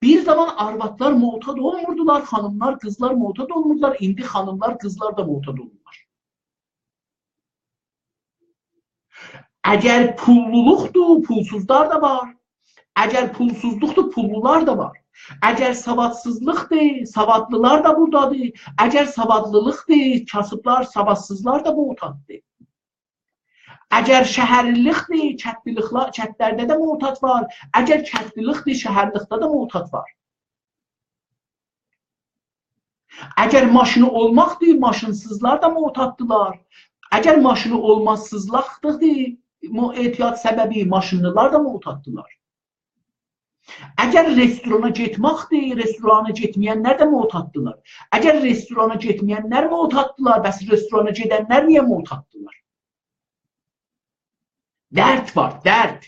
بیر زامان آروادلار معتاد اولموردولار، خانیملار، قیزلار معتاد اولموردولار، ایندی خانیملار، قیزلار دا معتاد اولورلار. اگر پوللولوقدور، پولسوزلار دا وار. اگر پولسوزلوقدور، پوللولار دا وار. اگر سوادسیزلیقدیر، سوادلیلار دا بورادادیر. اگر سوادلیلیقدیر، کاسیبلار، سوادسیزلار دا معتاددیر. اگر شهرلیلیکدیر، کتلیلیکلر، کتلرده ده معتاد وار. اگر کتلیلیکدیر، شهرلیلیکده ده معتاد وار. اگر ماشینی اولماقدیر، ماشینسیزلار دا معتاددیلار. اگر ماشینی اولماسیزلیقدیر، مو-، اعتیاد سببی، ماشینلیلار دا معتاددیلار. اگر رستورانا گئتمکدیر، رستورانا گئتمه‌ینلر ده معتاددیلار. اگر رستورانا گئتمه‌ینلر معتاددیلار، بس رستورانا گئدنلر نییه معتاددیلار؟ درد وار، درد.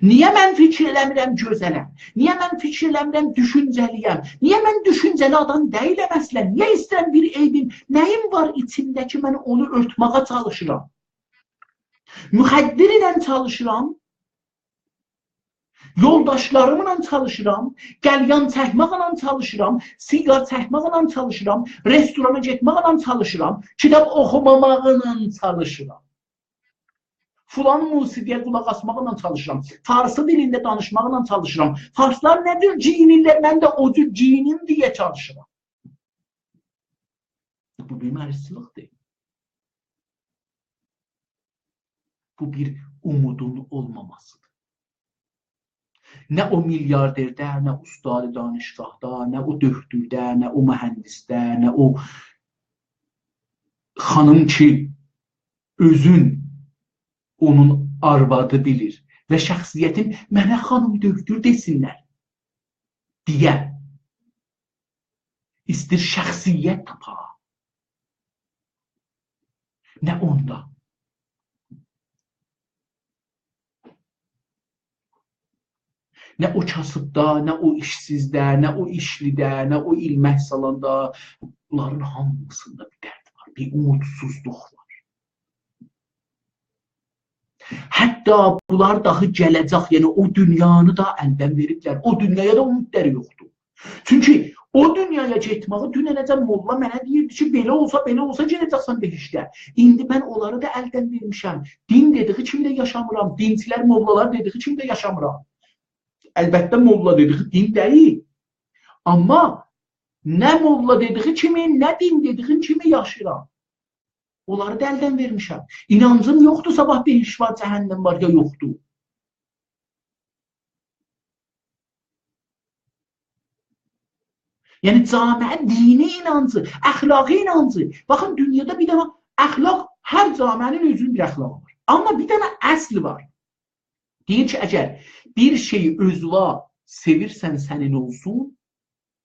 نییه من فیکیر ائله‌میرم گؤزلم؟ نییه من فیکیر ائله‌میرم دوشونجه‌لی‌یم؟ نییه من دوشونجه‌لی آدام دئییلم اصلاً؟ نییه ایسته‌ییرم بیر عیبیم، نه‌ییم وار ایچیمده کی، من اونو اؤرتمه‌یه چالیشیرام؟ مخدر ایله چالیشیرام، یولداشلاریملا چالیشیرام، قلیان چکمکله چالیشیرام، سیگار چکمکله چالیشیرام، رستورانا گئتمکله چالیشیرام، کیتاب اوخوماماقلا چالیشیرام. فلان موسیقی‌یه قولاق آسماقلا چالیشیرام. فارسی دیلینده دانیشماقلا چالیشیرام. فارسلار نه جور گئیینیرلر، من ده او جور گئیینیم دئیه چالیشیرام. بو بیر مریضچیلیقدیر. بو بیر اومودون اولماماسیدیر. نه او میلیاردرده، نه استاد دانشگاهدا، نه او دؤکتورده، نه او مهندسده، نه او خانیم کی، اؤزون اونون آروادی بیلیر و شخصیتین «منه خانیم دؤکتور دئسینلر» دئیه ایسته‌ییر شخصیت تاپا. نه اوندا. نه او کاسیبدا، نه او ایشسیزده، نه او ایشلیده، نه او ایلمک سالاندا. بونلارین هامیسیندا بیر درد وار، بیر اومودسوزلوق وار. حتی بونلار داهی گله‌جک، یعنی او دونیانی دا الدن وئریبلر. او دونیایا دا اومودلاری یوخدور. چونکی او دونیایا گئتمه‌یی دوننه‌جن موللا منه دئییردی کی، بئله اولسا، بئله اولسا گئده‌جکسن بهشته. ایندی من اونلاری دا الدن وئرمیشم. دین دئدیگی کیمی ده یاشامیرام. دینچیلر، موللالار دئدیگی کیمی ده یاشامیرام. البته، موللا دئدیگی دین دئییل. آمما نه موللا دئدیگی کیمی، نه دین دئدیگیم کیمی یاشاییرام. اونلاری دا الدن وئرمیشم. اینانجیم یوخدور، صاباح بهشت وار، جهنم وار، یا یوخدور. یعنی، جامعه دینی اینانجی، اخلاقی اینانجی. باخین، دونیادا بیر دنه اخلاق، هر جامعه‌نین اؤزونون بیر اخلاقی وار. آمما بیر دنه اصل وار. دئییر کی، اگر بیر شئی اؤزووا سئویرسن سنین اولسون،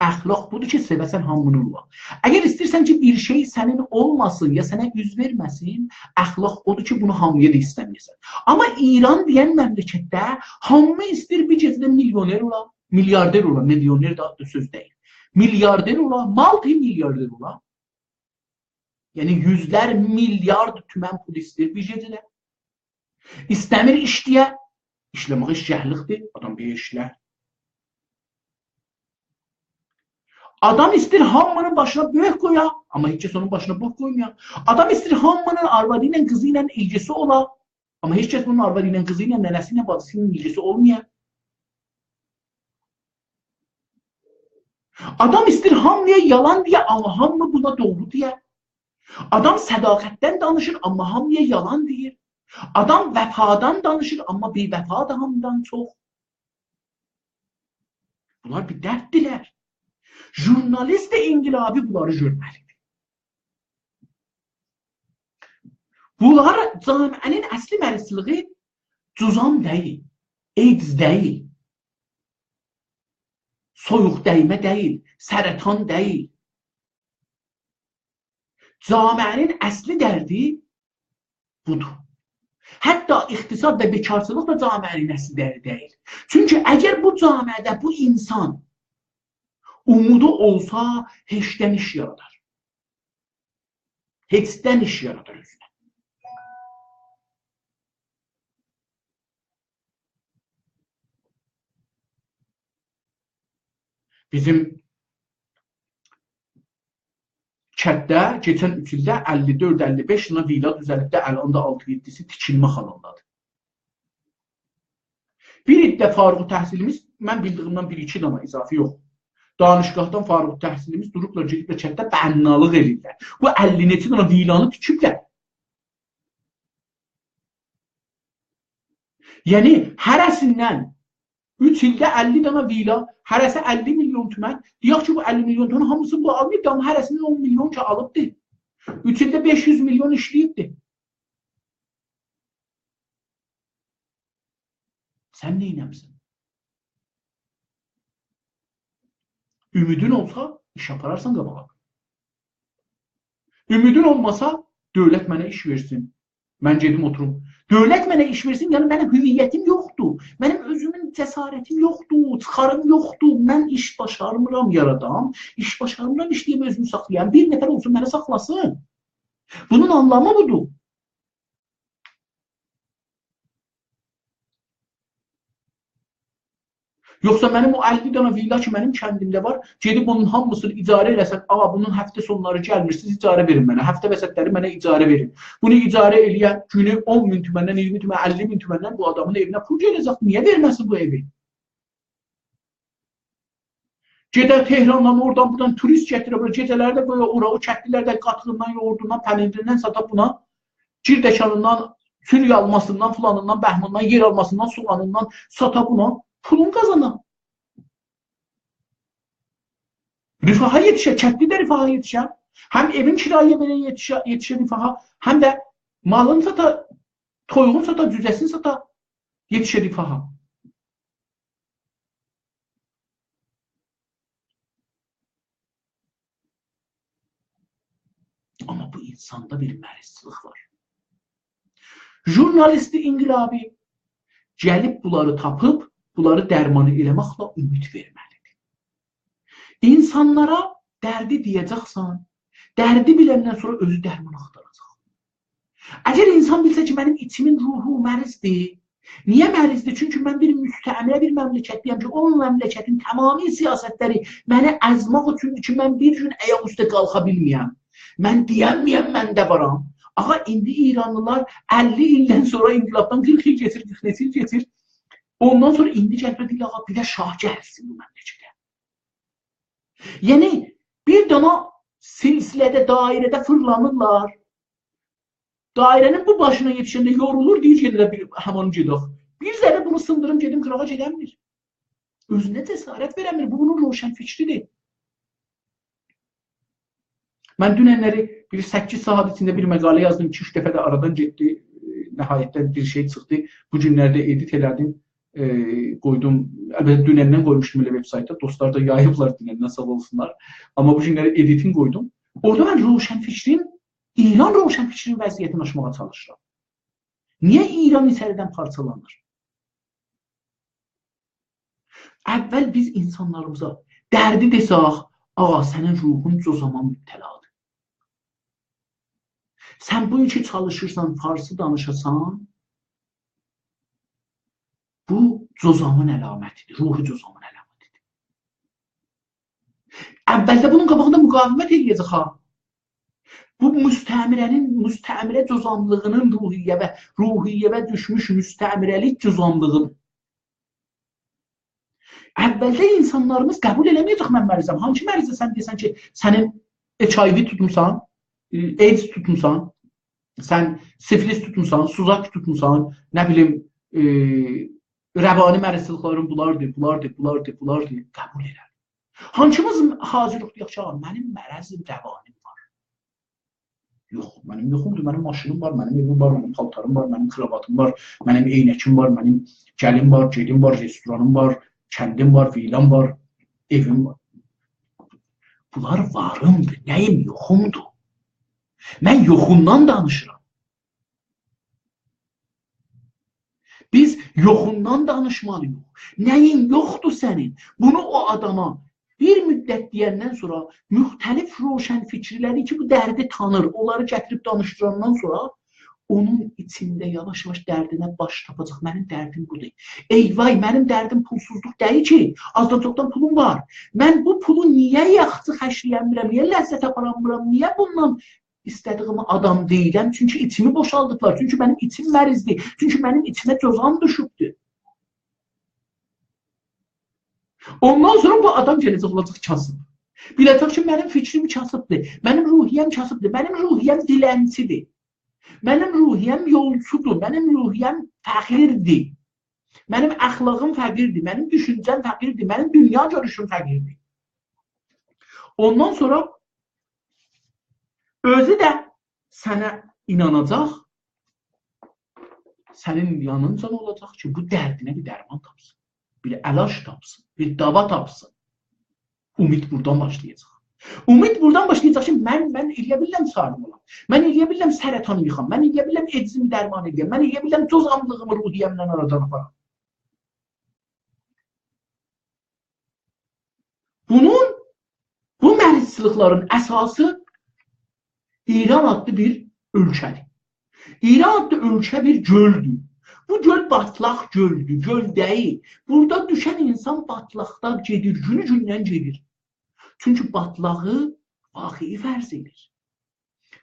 اخلاق بودور کی، سئوه‌سن هامینین اولا. اگر ایسته‌ییرسن کی، بیر شئی سنین اولماسین یا سنه اوز وئرمه‌سین، اخلاق اودور کی، بونو هامییا دا ایسته‌مه‌یه‌سن. آمما ایران دئین مملکتده هامی ایسته‌ییر بیر گئجه‌ده میلیونر اولا، میلیاردر اولا، میلیونر ده آدلی سؤز دئییل. میلیاردر اولا، مولتی میلیاردر اولا. یعنی، یوزلر میلیارد تومن پول ایسته‌ییر بیر گئجه‌ده. ایسته‌میر ایشله‌یه. ایشله‌مک اششکلیکدیر. آدام بیر ایشلر. آدام ایستیر هامینین باشینا بؤرک قویا، آمما هئچ کس اونون باشینا بؤرک قویمویا. آدام ایستیر هامینین آروادی ایله، قیزی ایله ایلگیسی اولا، آمما هئچ کس بونون آروادی ایله، قیزی ایله، ننه‌سی ایله، باجیسی ایله ایلگیسی اولمایا. آدام ایستیر هامییا یالان دئیه، آمما هامی بونا دوغرو دئیه. آدام صداقتدن دانیشیر، آمما هامییا یالان دئییر. آدام وفادان دانیشیر، آمما بی‌وفادیر هامیدان چوخ. بونلار بیر درددیرلر. ژورنالیست انقلابی بونلاری گؤرمه‌لیدیر. بونلار، جامعه‌نین اصلی مریضچیلیگی جذام دئییل، ایدز دئییل، سویوق دیمه دئییل، سرطان دئییل. جامعه‌نین اصلی دردی بودور. حتی اقتصاد و بیکارچیلیق دا جامعه‌نین اصلی دردی دئییل. چونکی اگر بو جامعه‌ده بو انسان اومودو اولسا، هئچدن ایش یارادار. هئچدن ایش یارادار اؤزونه. بیزیم کتده کئچن اوچ ایلده اللی دؤرد، اللی بئش دنه ویلا دوزلیب ده، الان دا آلتی-یئددیسی تیکیلمه حالیندادیر. بیر عده فارغ‌التحصیلیمیز، من بیلدیییمدن بیر-ایکی دنه، اضافی یوخ، دانشگاهدان فارغ‌التحصیلیمیز دوروبلار، گئدیبلر کتده بنالیق ائله‌ییرلر. بو اللی نئچه دنه ویلانی تیکیبلر. یعنی، هره‌سیندن اوچ ایلده اللی دنه ویلا، هره‌سی اللی میلیون تومن. دئیک کی، بو اللی میلیون تومنین هامیسینی بو آلماییب، آمما هره‌سیندن اون میلیون کی آلیبدی. اوچ ایلده بئش یوز میلیون ایشله‌ییبدی. سن نئینه‌میسن؟ اومیدین اولسا، ایش آپارارسان قاباغا. اومیدین اولماسا، دؤولت منه ایش وئرسین، من گئدیم اوتوروم. دؤولت منه ایش وئرسین، یعنی منیم هویتیم یوخدور. منیم اؤزومون جسارتیم یوخدور، چیخاریم یوخدور. من ایش باشارمیرام یارادام، ایش باشارمیرام ایشله‌ییم، اؤزومو ساخلایام. بیر نفر اولسون، منی ساخلاسین. بونون آنلامی بودور. یوخسا منیم او اللی دنه ویلا کی، منیم کندیمده وار، گئدیب اونون هامیسینی اجاره ائله‌سن، «آغا، بونون هفته سونلاری گلمیر، سیز اجاره وئرین منه، هفته وسطلری منه اجاره وئرین.» بونو اجاره ائله‌یه، گونو اون مین تومندن، اییرمی تومن، اللی مین تومندن بو آدامین ائوینه پول گله‌جک، نییه وئرمه‌سین بو ائوی؟ گئده تهراندان، اورادان، بورادان توریست گتیره بورا، گئجه‌لری ده قویا اورا، او کتلی‌لر ده قاتیغیندان، یوغوردوندان، پنیریندن ساتا بونا، گیردکانیندان، سوری آلماسیندان، فلانیندان، بهماندان، یئر آلماسیندان، سوغانیندان ساتا بونا، پولون قازانا. رفاها یئتیشه، کتلی ده رفاها یئتیشه. هم ائوین کرایه وئره یئتیشه، یئتیشه رفاها، هم ده مالین ساتا، تویوغون ساتا، جوجه‌سینی ساتا، یئتیشه رفاها. آمما بو انساندا بیر مریضچیلیق وار. ژورنالیست انقلابی گلیب بونلاری تاپیب، بونلاری درمان ائله‌مکله اومید وئرمه‌لیدیر. انسانلارا دردی دئیه‌جکسن، دردی بیلندن سونرا اؤزو درمان آختاراجاق. اگر انسان بیلسه کی، منیم ایچیمین روحو مریضدیر، نییه مریضدیر؟ چونکی من بیر مستعمره بیر مملکتده‌یم کی، او مملکتین تمامی سیاستلری منی ازمک اوچوندور کی، من بیر گون آیاق اوسته قالخا بیلمه‌یم. من دئیه‌نمه‌یم، من ده وارام. آغا، ایندی ایرانلیلار اللی ایلدن سونرا، انقلابدان قیرخ ایل کئچیر، قیرخ نئچه ایل کئچیر. اوندان سونرا ایندی گلیبلر دئییرلر، «آغا، بیر ده شاه گلسین بو مملکته.» یعنی، بیر دانا سلسله‌ده، دایره‌ده فیرلانیرلار. دایره‌نین بو باشینا یئتیشنده یورولور، دئییر، «یئنه ده بیر همان گئدک.» بیر ذره بونو سیندیریم، گئدیم قیراغا، گئدنمیر. اؤزونه جسارت وئرنمیر. بو بونون روشنفکریدیر. من دوننلری بیر سککیز ساعات ایچینده بیر مقاله یازدیم، ایکی-اوچ دفعه ده آرادان گئتدی. ائ، نهایتده بیر شئی چیخدی. بو گونلری ده ادیت ائله‌دیم، ائ، قویدوم. البته، دونندن قویموشدوم ائله وب‌سایتدا. دوستلار دا یاییبلار دونندن، ساغ اولسونلار. آمما بو گونلری ادیتین قویدوم. اورادا من روشنفکرین، ایران روشنفکرین وضعیتینی آچماغا چالیشیرام. نییه ایران ایچریدن پارچالانیر؟ اول بیز انسانلاریمیزا دردی دئسک، «آغا، سنین روحون جذاما مبتلادیر. سن بو گون کی چالیشیرسان، فارسی دانیشاسان، بو جذامین علامتیدیر، روح جذامین علامتیدیر.» اولده بونون قاباغیندا مقاومت ائله‌یه‌جک ها. بو مستعمره‌نین، مستعمره جذاملیغینین روحیه و روحیه‌وه دوشموش مستعمره‌لیک جذاملیغین. اولده اینسانلاریمیز قبول ائله‌مه‌یه‌جک من مریضم. هانسی مریضه سن دئیه‌سن کی، سنین اچ آی وی توتموسان، ائ، ایدز توتموسان، سن سیفلیس توتموسان، سوزاک توتموسان، نه بیلیم، ائ، روانی مریضچیلیکلرین بولاردیر، بولاردیر، بولاردیر، بولاردیر، قبول ائلر. هانسیمیز حاضیریق دئیک کی، «آغا، منیم مرض روانیم وار.» یوخ، منیم یوخومدور، منیم ماشینیم وار، منیم ائویم وار، منیم پالتاریم وار، منیم کراواتیم وار، منیم عینکیم وار، منیم گلیم وار، گئدیم وار، رستورانیم وار، کندیم وار، ویلام وار، ائویم وار. بونلار واریمدیر، نه‌ییم یوخومدور. من یوخوندان دانیشیرام. بیز یوخوندان دانیشمالی‌ییق. نه‌یین یوخدور سنین؟ بونو او آداما بیر مدت دئیندن سونرا مختلف روشنفکرلری کی، بو دردی تانیر، اونلاری گتیریب دانیشدیراندان سونرا اونون ایچینده یاواش-یاواش دردینه باش تاپاجاق. منیم دردیم بودور. ای وای، منیم دردیم پولسوزلوق دئییل کی، آزدان چوخدان پولوم وار. من بو پولو نییه یاخشی خرجله‌ینمیرم، نییه لذت آپارانمیرام، نییه بوندان ایسته‌دیییم آدام دئییلم، چونکی ایچیمی بوشالدیبلار، چونکی منیم ایچیم مریضدیر، چونکی منیم ایچیمه جذام دوشوبدور. اوندان سونرا بو آدام گله‌جک، اولاجاق کاسیب. بیله‌جک کی، منیم فیکریم کاسیبدیر، منیم روحیه‌م کاسیبدیر، منیم روحیه‌م دیلنچیدیر، منیم روحیه‌م یولچودور، منیم روحیه‌م فقیردیر، منیم اخلاقیم فقیردیر، منیم دوشونجه‌م فقیردیر، منیم دونیا گؤروشوم فقیردیر. اوندان سونرا اؤزو ده سنه ایناناجاق، سنین یانینجا اولاجاق کی، بو دردینه بیر درمان تاپسین، بیر علاج تاپسین، بیر داوا تاپسین. امید بورادان باشلایاجاق. امید بورادان باشلایاجاق کی، من، من ائلیه بیلیرم سالم اولام. من ائلیه بیلیرم سرطانی ییخام. من ائلیه بیلیرم ایدزیمی درمان ائلییم. من ائلیه بیلیرم جذاملیغیمی روحیه‌مدن آرادان آپارام. بونون، بو مریضچیلیکلرین اساسی ایران آدلی بیر اؤلکه‌دیر. ایران آدلی اؤلکه بیر گؤلدور. بو گؤل باتلاق گؤلدور، گؤل دئییل. بورادا دوشن اینسان باتلاقدا گئدیر، گونو گوندن گئدیر. چونکی باتلاغی واقعی فرض ائدیر.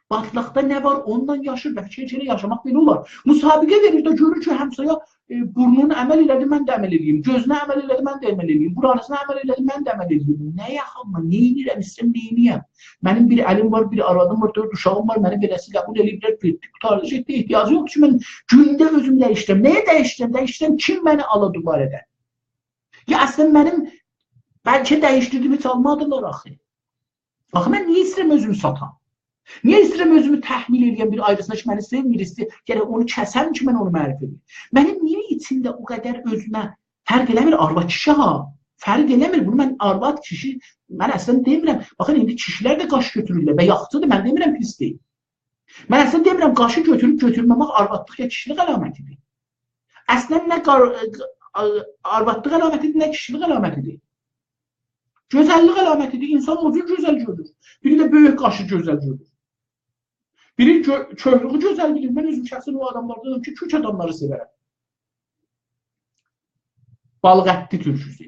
باتلاقدا نه وار، اونونلا یاشیر. بلکه هئچ ائله یاشاماق بئله اولار. مسابقه وئریر ده، گؤرور کی، همسایه، ائ، بورنونو عمل ائله‌دی، من ده عمل ائله‌ییم. گؤزونه عمل ائله‌دی، من ده عمل ائله‌ییم. بورانیسینا عمل ائله‌دی، من ده عمل ائله‌ییم. نه یاخاما، نه ائدیرم، ایسته‌ییرم، نه ائدیرم؟ منیم بیر الیم وار، بیر آرادیم وار، دؤرد اوشاغیم وار، منی بئله‌سی قبول ائله‌ییبلر، گئتدی، قوتاردی، گئتدی، احتیاجی یوخدور کی، من گونده اؤزومو دییشدیرم. نه‌یه دییشدیرم؟ دییشدیرم، کیم منی آلا دوباره ائده؟ یا اصلا منیم، بلکه دییشدیردیم، هئچ آلمادیلار آخی. آخی من نییه ایسته‌ییرم اؤزومو ساتام؟ نییه ایسته‌ییرم اؤزومو تحمیل ائله‌یم بیر آیریسینا کی، منی سئومیر، ایسته‌ییر، گرک اونو کسم کی، من اونو معرفی ائدیم؟ منیم نییه ایچیمده او قدر اؤزومه فرق ائله‌میر، آرواد کیشی ها؟ فرق ائله‌میر. بونو من آرواد کیشی، من اصلا دئمیرم. باخین، ایندی کیشیلر ده قاش گؤتورورلر و یاخشیدیر، من دئمیرم پیسدیر. من اصلا دئمیرم، قاشی گؤتوروب گؤتورمه‌مک آروادلیق یا کیشیلیک علامتیدیر. اصلا نه قار-، آروادلیق علامتیدیر، نه کیشیلیک علامتیدیر. گؤزللیک علامتیدیر. اینسان او جور گؤزل گؤرور. بیری ده بؤیوک قاشی گؤزل گؤرور. بیری گؤ-، کؤکلویو گؤزل بیلیر. من اؤزوم شخصا او آداملاردانام کی، کؤک آداملاری سئورم. بالیق اتلی تورشوسو.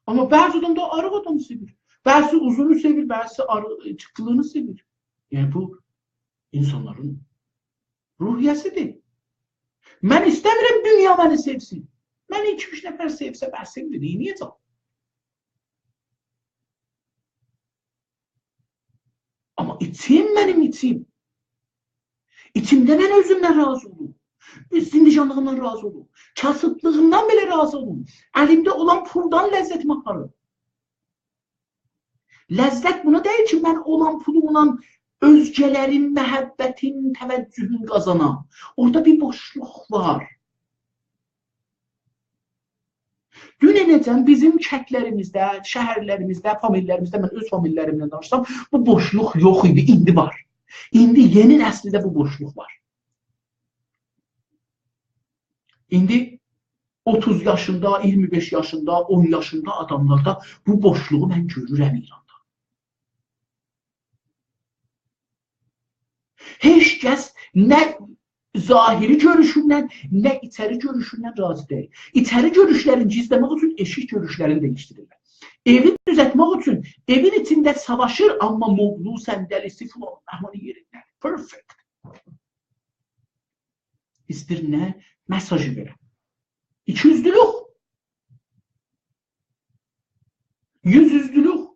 آمما بعضی آدام دا آریق آدامی سئویر. بعضی اوزونو سئویر، بعضی آری-، جیققیلیغینی سئویر. یعنی بو اینسانلارین روحیه‌سیدیر. من ایسته‌میرم دونیا منی سئوسین. منی ایکی-اوچ نفر سئوسه، بسیمدیر، نئینیه‌جم؟ آمما ایچیم منیم ایچیم. ایچیمده من اؤزومدن راضی اولوم. زندگانلیغیمدان راضی اولوم. کاسیبلیغیمدان بئله راضی اولوم. الیمده اولان پولدان لذتیمی آپاریم. لذت بونا دئییل کی، من اولان پولوملا اؤزگه‌لرین محبتین، توجهون قازانام. اورادا بیر بوشلوق وار. دوننه‌جن بیزیم کندلریمیزده، شهرلریمیزده، فامیللریمیزده، من اؤز فامیللریمله دانیشسام، بو بوشلوق یوخ ایدی، ایندی وار. ایندی یئنی نسیلده بو بوشلوق وار. ایندی اوتوز یاشیندا، اییرمی بئش یاشیندا، اون یاشیندا آداملاردا بو بوشلوغو من گؤرورم ایراندا. هئچ کس نه ظاهری گؤروشوندن، نه ایچری گؤروشوندن راضی دئییل. ایچری گؤروشلرینی گیزله‌مک اوچون ائشیک گؤروشلرینی دییشدیریرلر. ائوی دوزلتمک اوچون ائوین ایچینده ساواشیر، آمما موغلو، صندلی‌سی، فلان، بهمانی یئرینده‌دیر. Perfect. ایستیر نه مئساژی وئره؟ ایکی‌اوزلولوک. یوزاوزلولوک.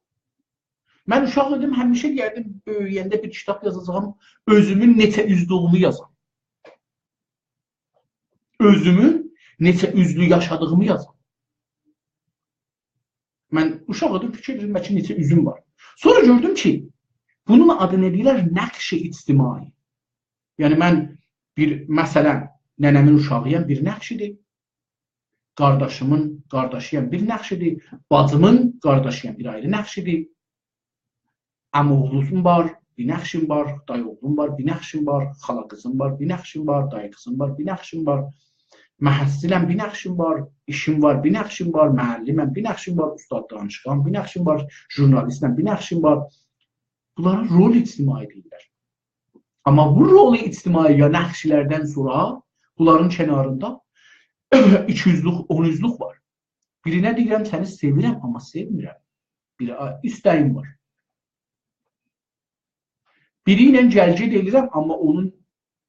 من اوشاق ایدیم، همیشه دئیردیم، بؤیویه‌نده بیر کیتاب یازاجاغام، اؤزومون نئچه اوزلویومو یازام. اؤزومون نئچه اوزلو یاشادیغیمی یازام. من اوشاق ایدیم، فیکیر ائدیرم، بلکه نئچه اوزوم وار. سونرا گؤردوم کی، بونون آدی نه دئییرلر؟ نقش اجتماعی. یعنی من بیر، مثلا، ننه‌مین اوشاغی‌یام، بیر نقشیدیر. قارداشیمین قارداشی‌یام، بیر نقشیدیر. باجیمین قارداشی‌یام، بیر آیری نقشیدیر. عم‌اوغلوم وار، بیر نقشیم وار، دایی‌اوغلوم وار، بیر نقشیم وار، خالا قیزیم وار، بیر نقشیم وار، دایی قیزیم وار، بیر نقشیم وار. محصلم، بیر نقشیم وار، ایشیم وار، بیر نقشیم وار، معلمم، بیر نقشیم وار، استاد دانشگاهم، بیر نقشیم وار، ژورنالیستم، بیر نقشیم وار. بونلارا رول اجتماعی دئییرلر. آمما بو رول اجتماعی یا نقشلردن سونرا بونلارین کناریندا ایکی اوزلوک، اون اوزلوک وار. بیرینه دئییرم، سنی سئویرم، آمما سئومیرم. بیر آ-، ایسته‌ییم وار. بیری ایله گل‌گئت ائدیرم، آمما اونون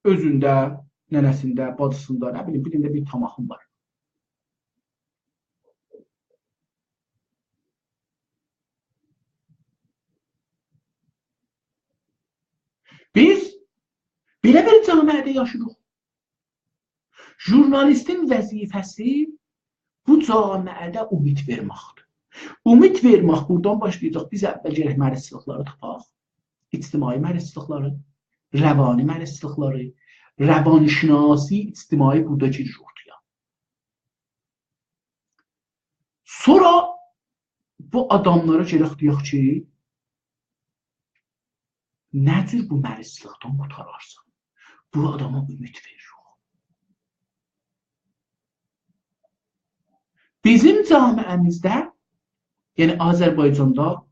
اؤزونده، ننه‌سینده، باجیسیندا، نه بیلیم، بیرینده بیر طاماحیم وار. بیز بئله بیر جامعه‌ده یاشاییریق. ژورنالیستین وظیفه‌سی بو جامعه‌ده امید وئرمکدیر. امید وئرمک بورادان باشلایاجاق. بیز اول گرک مریضچیلیقلاری تاپاق. اجتماعی مریضچیلیقلاری، روانی مریضچیلیقلاری، روانشناسی اجتماعی بورادا گیریر اورتایا. سونرا بو آداملارا گرک دئیک کی، نه جور بو مریضچیلیقدان قوتارارسان؟ بو آداما امید وئریر. بیزیم جامعه‌میزده، یعنی آذربایجاندا،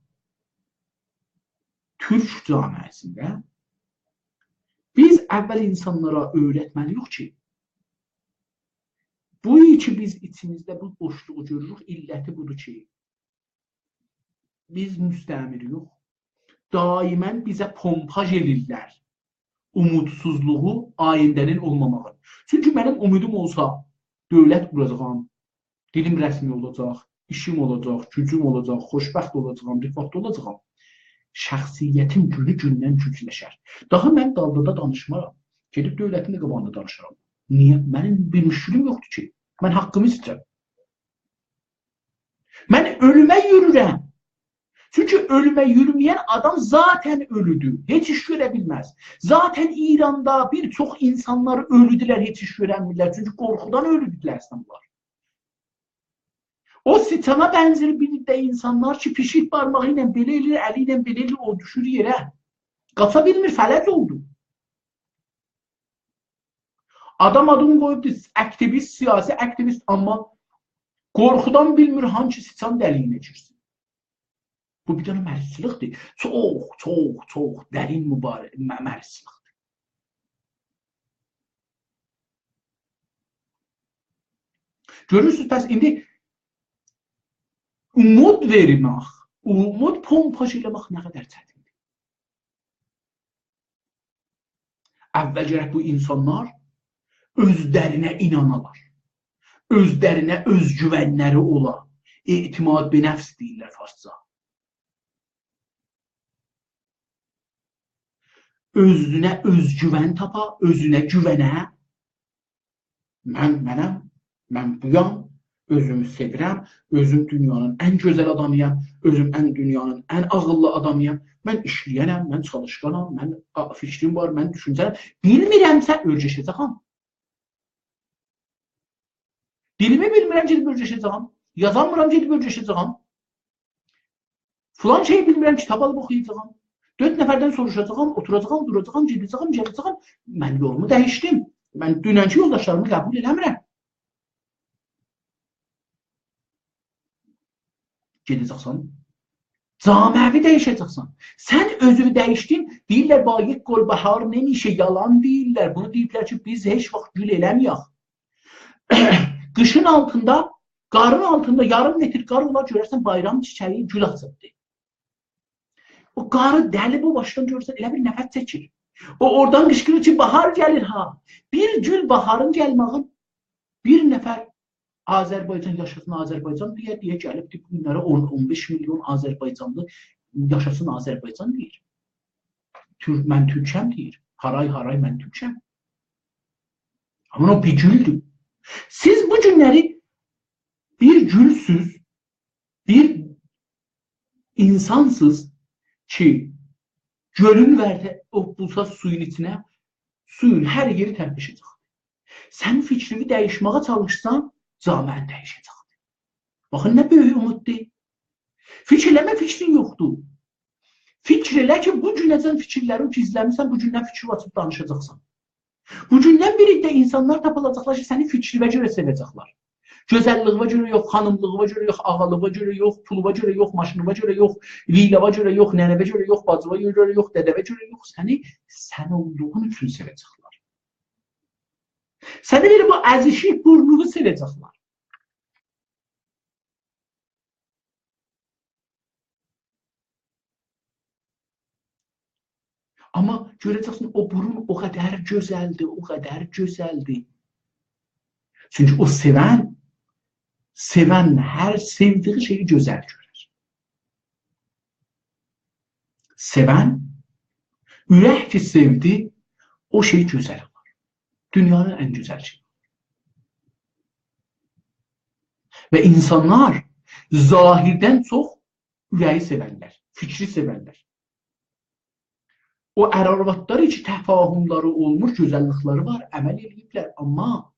تورک جامعه‌سینده بیز اول اینسانلارا اؤیرتمه‌لی‌ییک کی، بو کی بیز ایچیمیزده بو بوشلوغو گؤروروک، علتی بودور کی، بیز مستعمره‌یوخ. دائماً بیزه پمپاژ ائله‌ییرلر اومودسوزلوغو، آینده‌نین اولماماغی. چونکی منیم امیدیم اولسا، دؤولت قوراجاغام، دیلیم رسمی اولاجاق، ایشیم اولاجاق، گوجوم اولاجاق، خوشبخت اولاجاغام، رفاهدا اولاجاغام، شخصیتیم گونو گوندن گوجلشر. داها من دالدادا دانیشمارام. گئدیب دؤولتین ده قاباغیندا دانیشارام. نییه؟ منیم بیر مشکلیم یوخدور کی. من حاققیمی ایسته‌ییرم. من اؤلومه یورویورم. چونکی اؤلومه یورومه‌ین آدام ذاتاً اؤلودور. هئچ ایش گؤره بیلمز. ذاتاً ایراندا بیر چوخ اینسانلار اؤلودولر، هئچ ایش گؤرنمیرلر. چونکی قورخودان اؤلودولر اصلاً بونلار. او سیچانا بنزر بیر ده اینسانلار کی، پیشیک بارماغی ایله بئله ائله‌ییر، الی ایله بئله ائله‌ییر، او دوشور یئره. قاچا بیلمیر، فلج اولدو. آدام آدینی قویوبدور، آکتیویست، سیاسی آکتیویست، آمما قورخودان بیلمیر هانسی سیچان دلیگینه گیرسین. بو بیر دنه مریضچیلیقدیر. چوخ، چوخ، چوخ درین مبار-، م-، مریضچیلیقدیر. گؤرورسونوز، پس ایندی امید وئرمک، امید پمپاژ ائله‌مک نه قدر چتیندیر. اول گرک بو اینسانلار اؤزلرینه اینانالار. اؤزلرینه اؤزگوونلری اولا. اعتماد به نفس دئییرلر فارسجا. اؤزونه اؤزگوون تاپا، اؤزونه گوونه. من، منم، من بویام، اؤزومو سئویرم، اؤزوم دونیانین ان گؤزل آدامی‌یام، اؤزوم ان، دونیانین ان عاغیللی آدامی‌یام. من ایشله‌ینم، من چالیشقانام، من، آ، فیکریم وار، من دوشونجه‌لیم. بیلمیرمسه، اؤرگشه‌جه‌یم. دیلیمی بیلمیرم، گئدیب اؤرگشه‌جه‌یم. یازامیرام، گئدیب اؤرگشه‌جه‌یم. فلان شئیی بیلمیرم، کیتاب آلیب اوخویاجاغام. دؤرد نفردن سوروشاجاغام، اوتوراجاغام، دوراجاغام، گئده‌جه‌یم، گله‌جه‌یم. من یولومو دییشدیم. من دوننکی یولداشلاریمی قبول ائله‌میرم. گئده‌جکسن، جامعه‌وی دییشه‌جکسن. سن اؤزووو دییشدین، دئییرلر، «با یک گلبهار نمی‌شه»، یالان دئییرلر. بونو دئییبلر کی، بیز هئچ واخت گول ائله‌مه‌یک. قیشین آلتیندا قارین آلتیندا یاریم متر قار اولار، گؤررسن بایرام چیچه‌یی گول آچیبدی. او قاری دلیب او باشدان، گؤرورسن، ائله بیل نفس چکیر. او اورادان قیشقیریر کی، «باهار گلیر ها.» بیر گول باهارین گلمه‌یین بیر نفر «آذربایجان، یاشاسین آذربایجان» دئیه، دئیه گلیبدی بو گونلری اون، اون بئش میلیون آذربایجانلی «یاشاسین آذربایجان» دئییر. «تورک، من تورکم» دئییر. «هارای هارای، من تورکم.» آمما او بیر گولدور. سیز بو گونلری بیر گولسوز، بیر اینسانسیز کی، گؤلون ورته، او بوسا سویون ایچینه، سویون هر یئری ترپشه‌جک. سن فیکرینی دییشمه‌یه چالیشسان، جامعه‌ن دییشه‌جک. باخین، نه بؤیوک اوموددور. فیکیر ائله‌مه، فیکرین یوخدور. فیکیر ائله کی، بو گونه‌جن فیکیرلری گیزله‌میسن، بو گوندن فیکیر آچیب دانیشاجاقسان. بو گوندن بیر عده اینسانلار تاپیلاجاقلار کی، سنی فیکرینه گؤره سئوه‌جکلر. گؤزللیگیوه گؤره یوخ، خانیملیغیوا گؤره یوخ، آغالیغیوا گؤره یوخ، پولووا گؤره یوخ، ماشینیوا گؤره یوخ، ویلاوا گؤره یوخ، ننه‌وه گؤره یوخ، باجیوا گؤره یوخ، دده‌وه گؤره یوخ، سنی سن اولدوغون اوچون سئوه‌جکلر. سنی بئله بو ازیشیک بورنونو سئوه‌جکلر. آمما گؤره‌جکسن، او بورون او قدر گؤزلدیر، او قدر گؤزلدیر. چونکی او سئون، سئون هر سئودیگی شئیی گؤزل گؤرر. سئون، اورک کی سئودی، او شئی گؤزل اولار. دونیانین ان گؤزل شئیی. و اینسانلار ظاهردن چوخ اوره‌یی سئورلر، فیکری سئورلر. او ار-آروادلار کی تفاهملری اولمور، گؤزللیکلری وار، عمل ائله‌ییبلر، آمما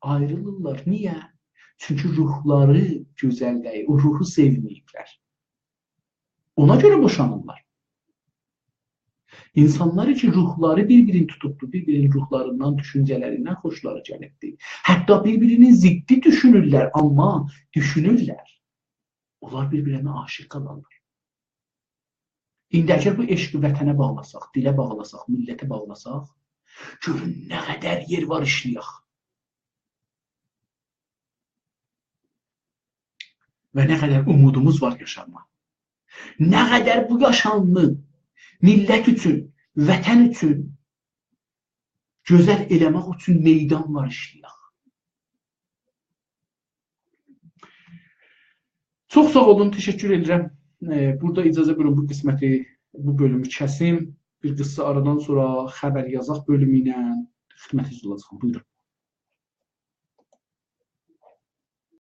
آیریلیرلار. نییه؟ چونکی روحلاری گؤزل دئییل، او روحو سئومه‌ییبلر. اونا گؤره بوشانیرلار. اینسانلار کی روحلاری بیر-بیرینی توتوبدور، بیر-بیرینین روحلاریندان، دوشونجه‌لریندن خوشلاری گلیبدیر. حتی بیر-بیرینین ضدی دوشونورلر، آمما دوشونورلر. اونلار بیر-بیرینه عاشیق قالارلار. ایندی اگر بو عشقی وطنه باغلاساق، دیله باغلاساق، میللته باغلاساق، گؤرون نه قدر یئر وار ایشله‌یک. و نه قدر اومودوموز وار یاشاماغا. نه قدر بو یاشامینی میللت اوچون، وطن اوچون گؤزل ائله‌مک اوچون میدان وار ایشله‌یک. چوخ ساغ اولون، تشکر ائدیرم. ائ، بورادا اجازه بویورون، بو قسمتی، بو بؤلومو کسیم. بیر قیسا آرادان سونرا خبر یازاق بؤلومو ایله خدمتینیزده اولاجاغام. بویورون.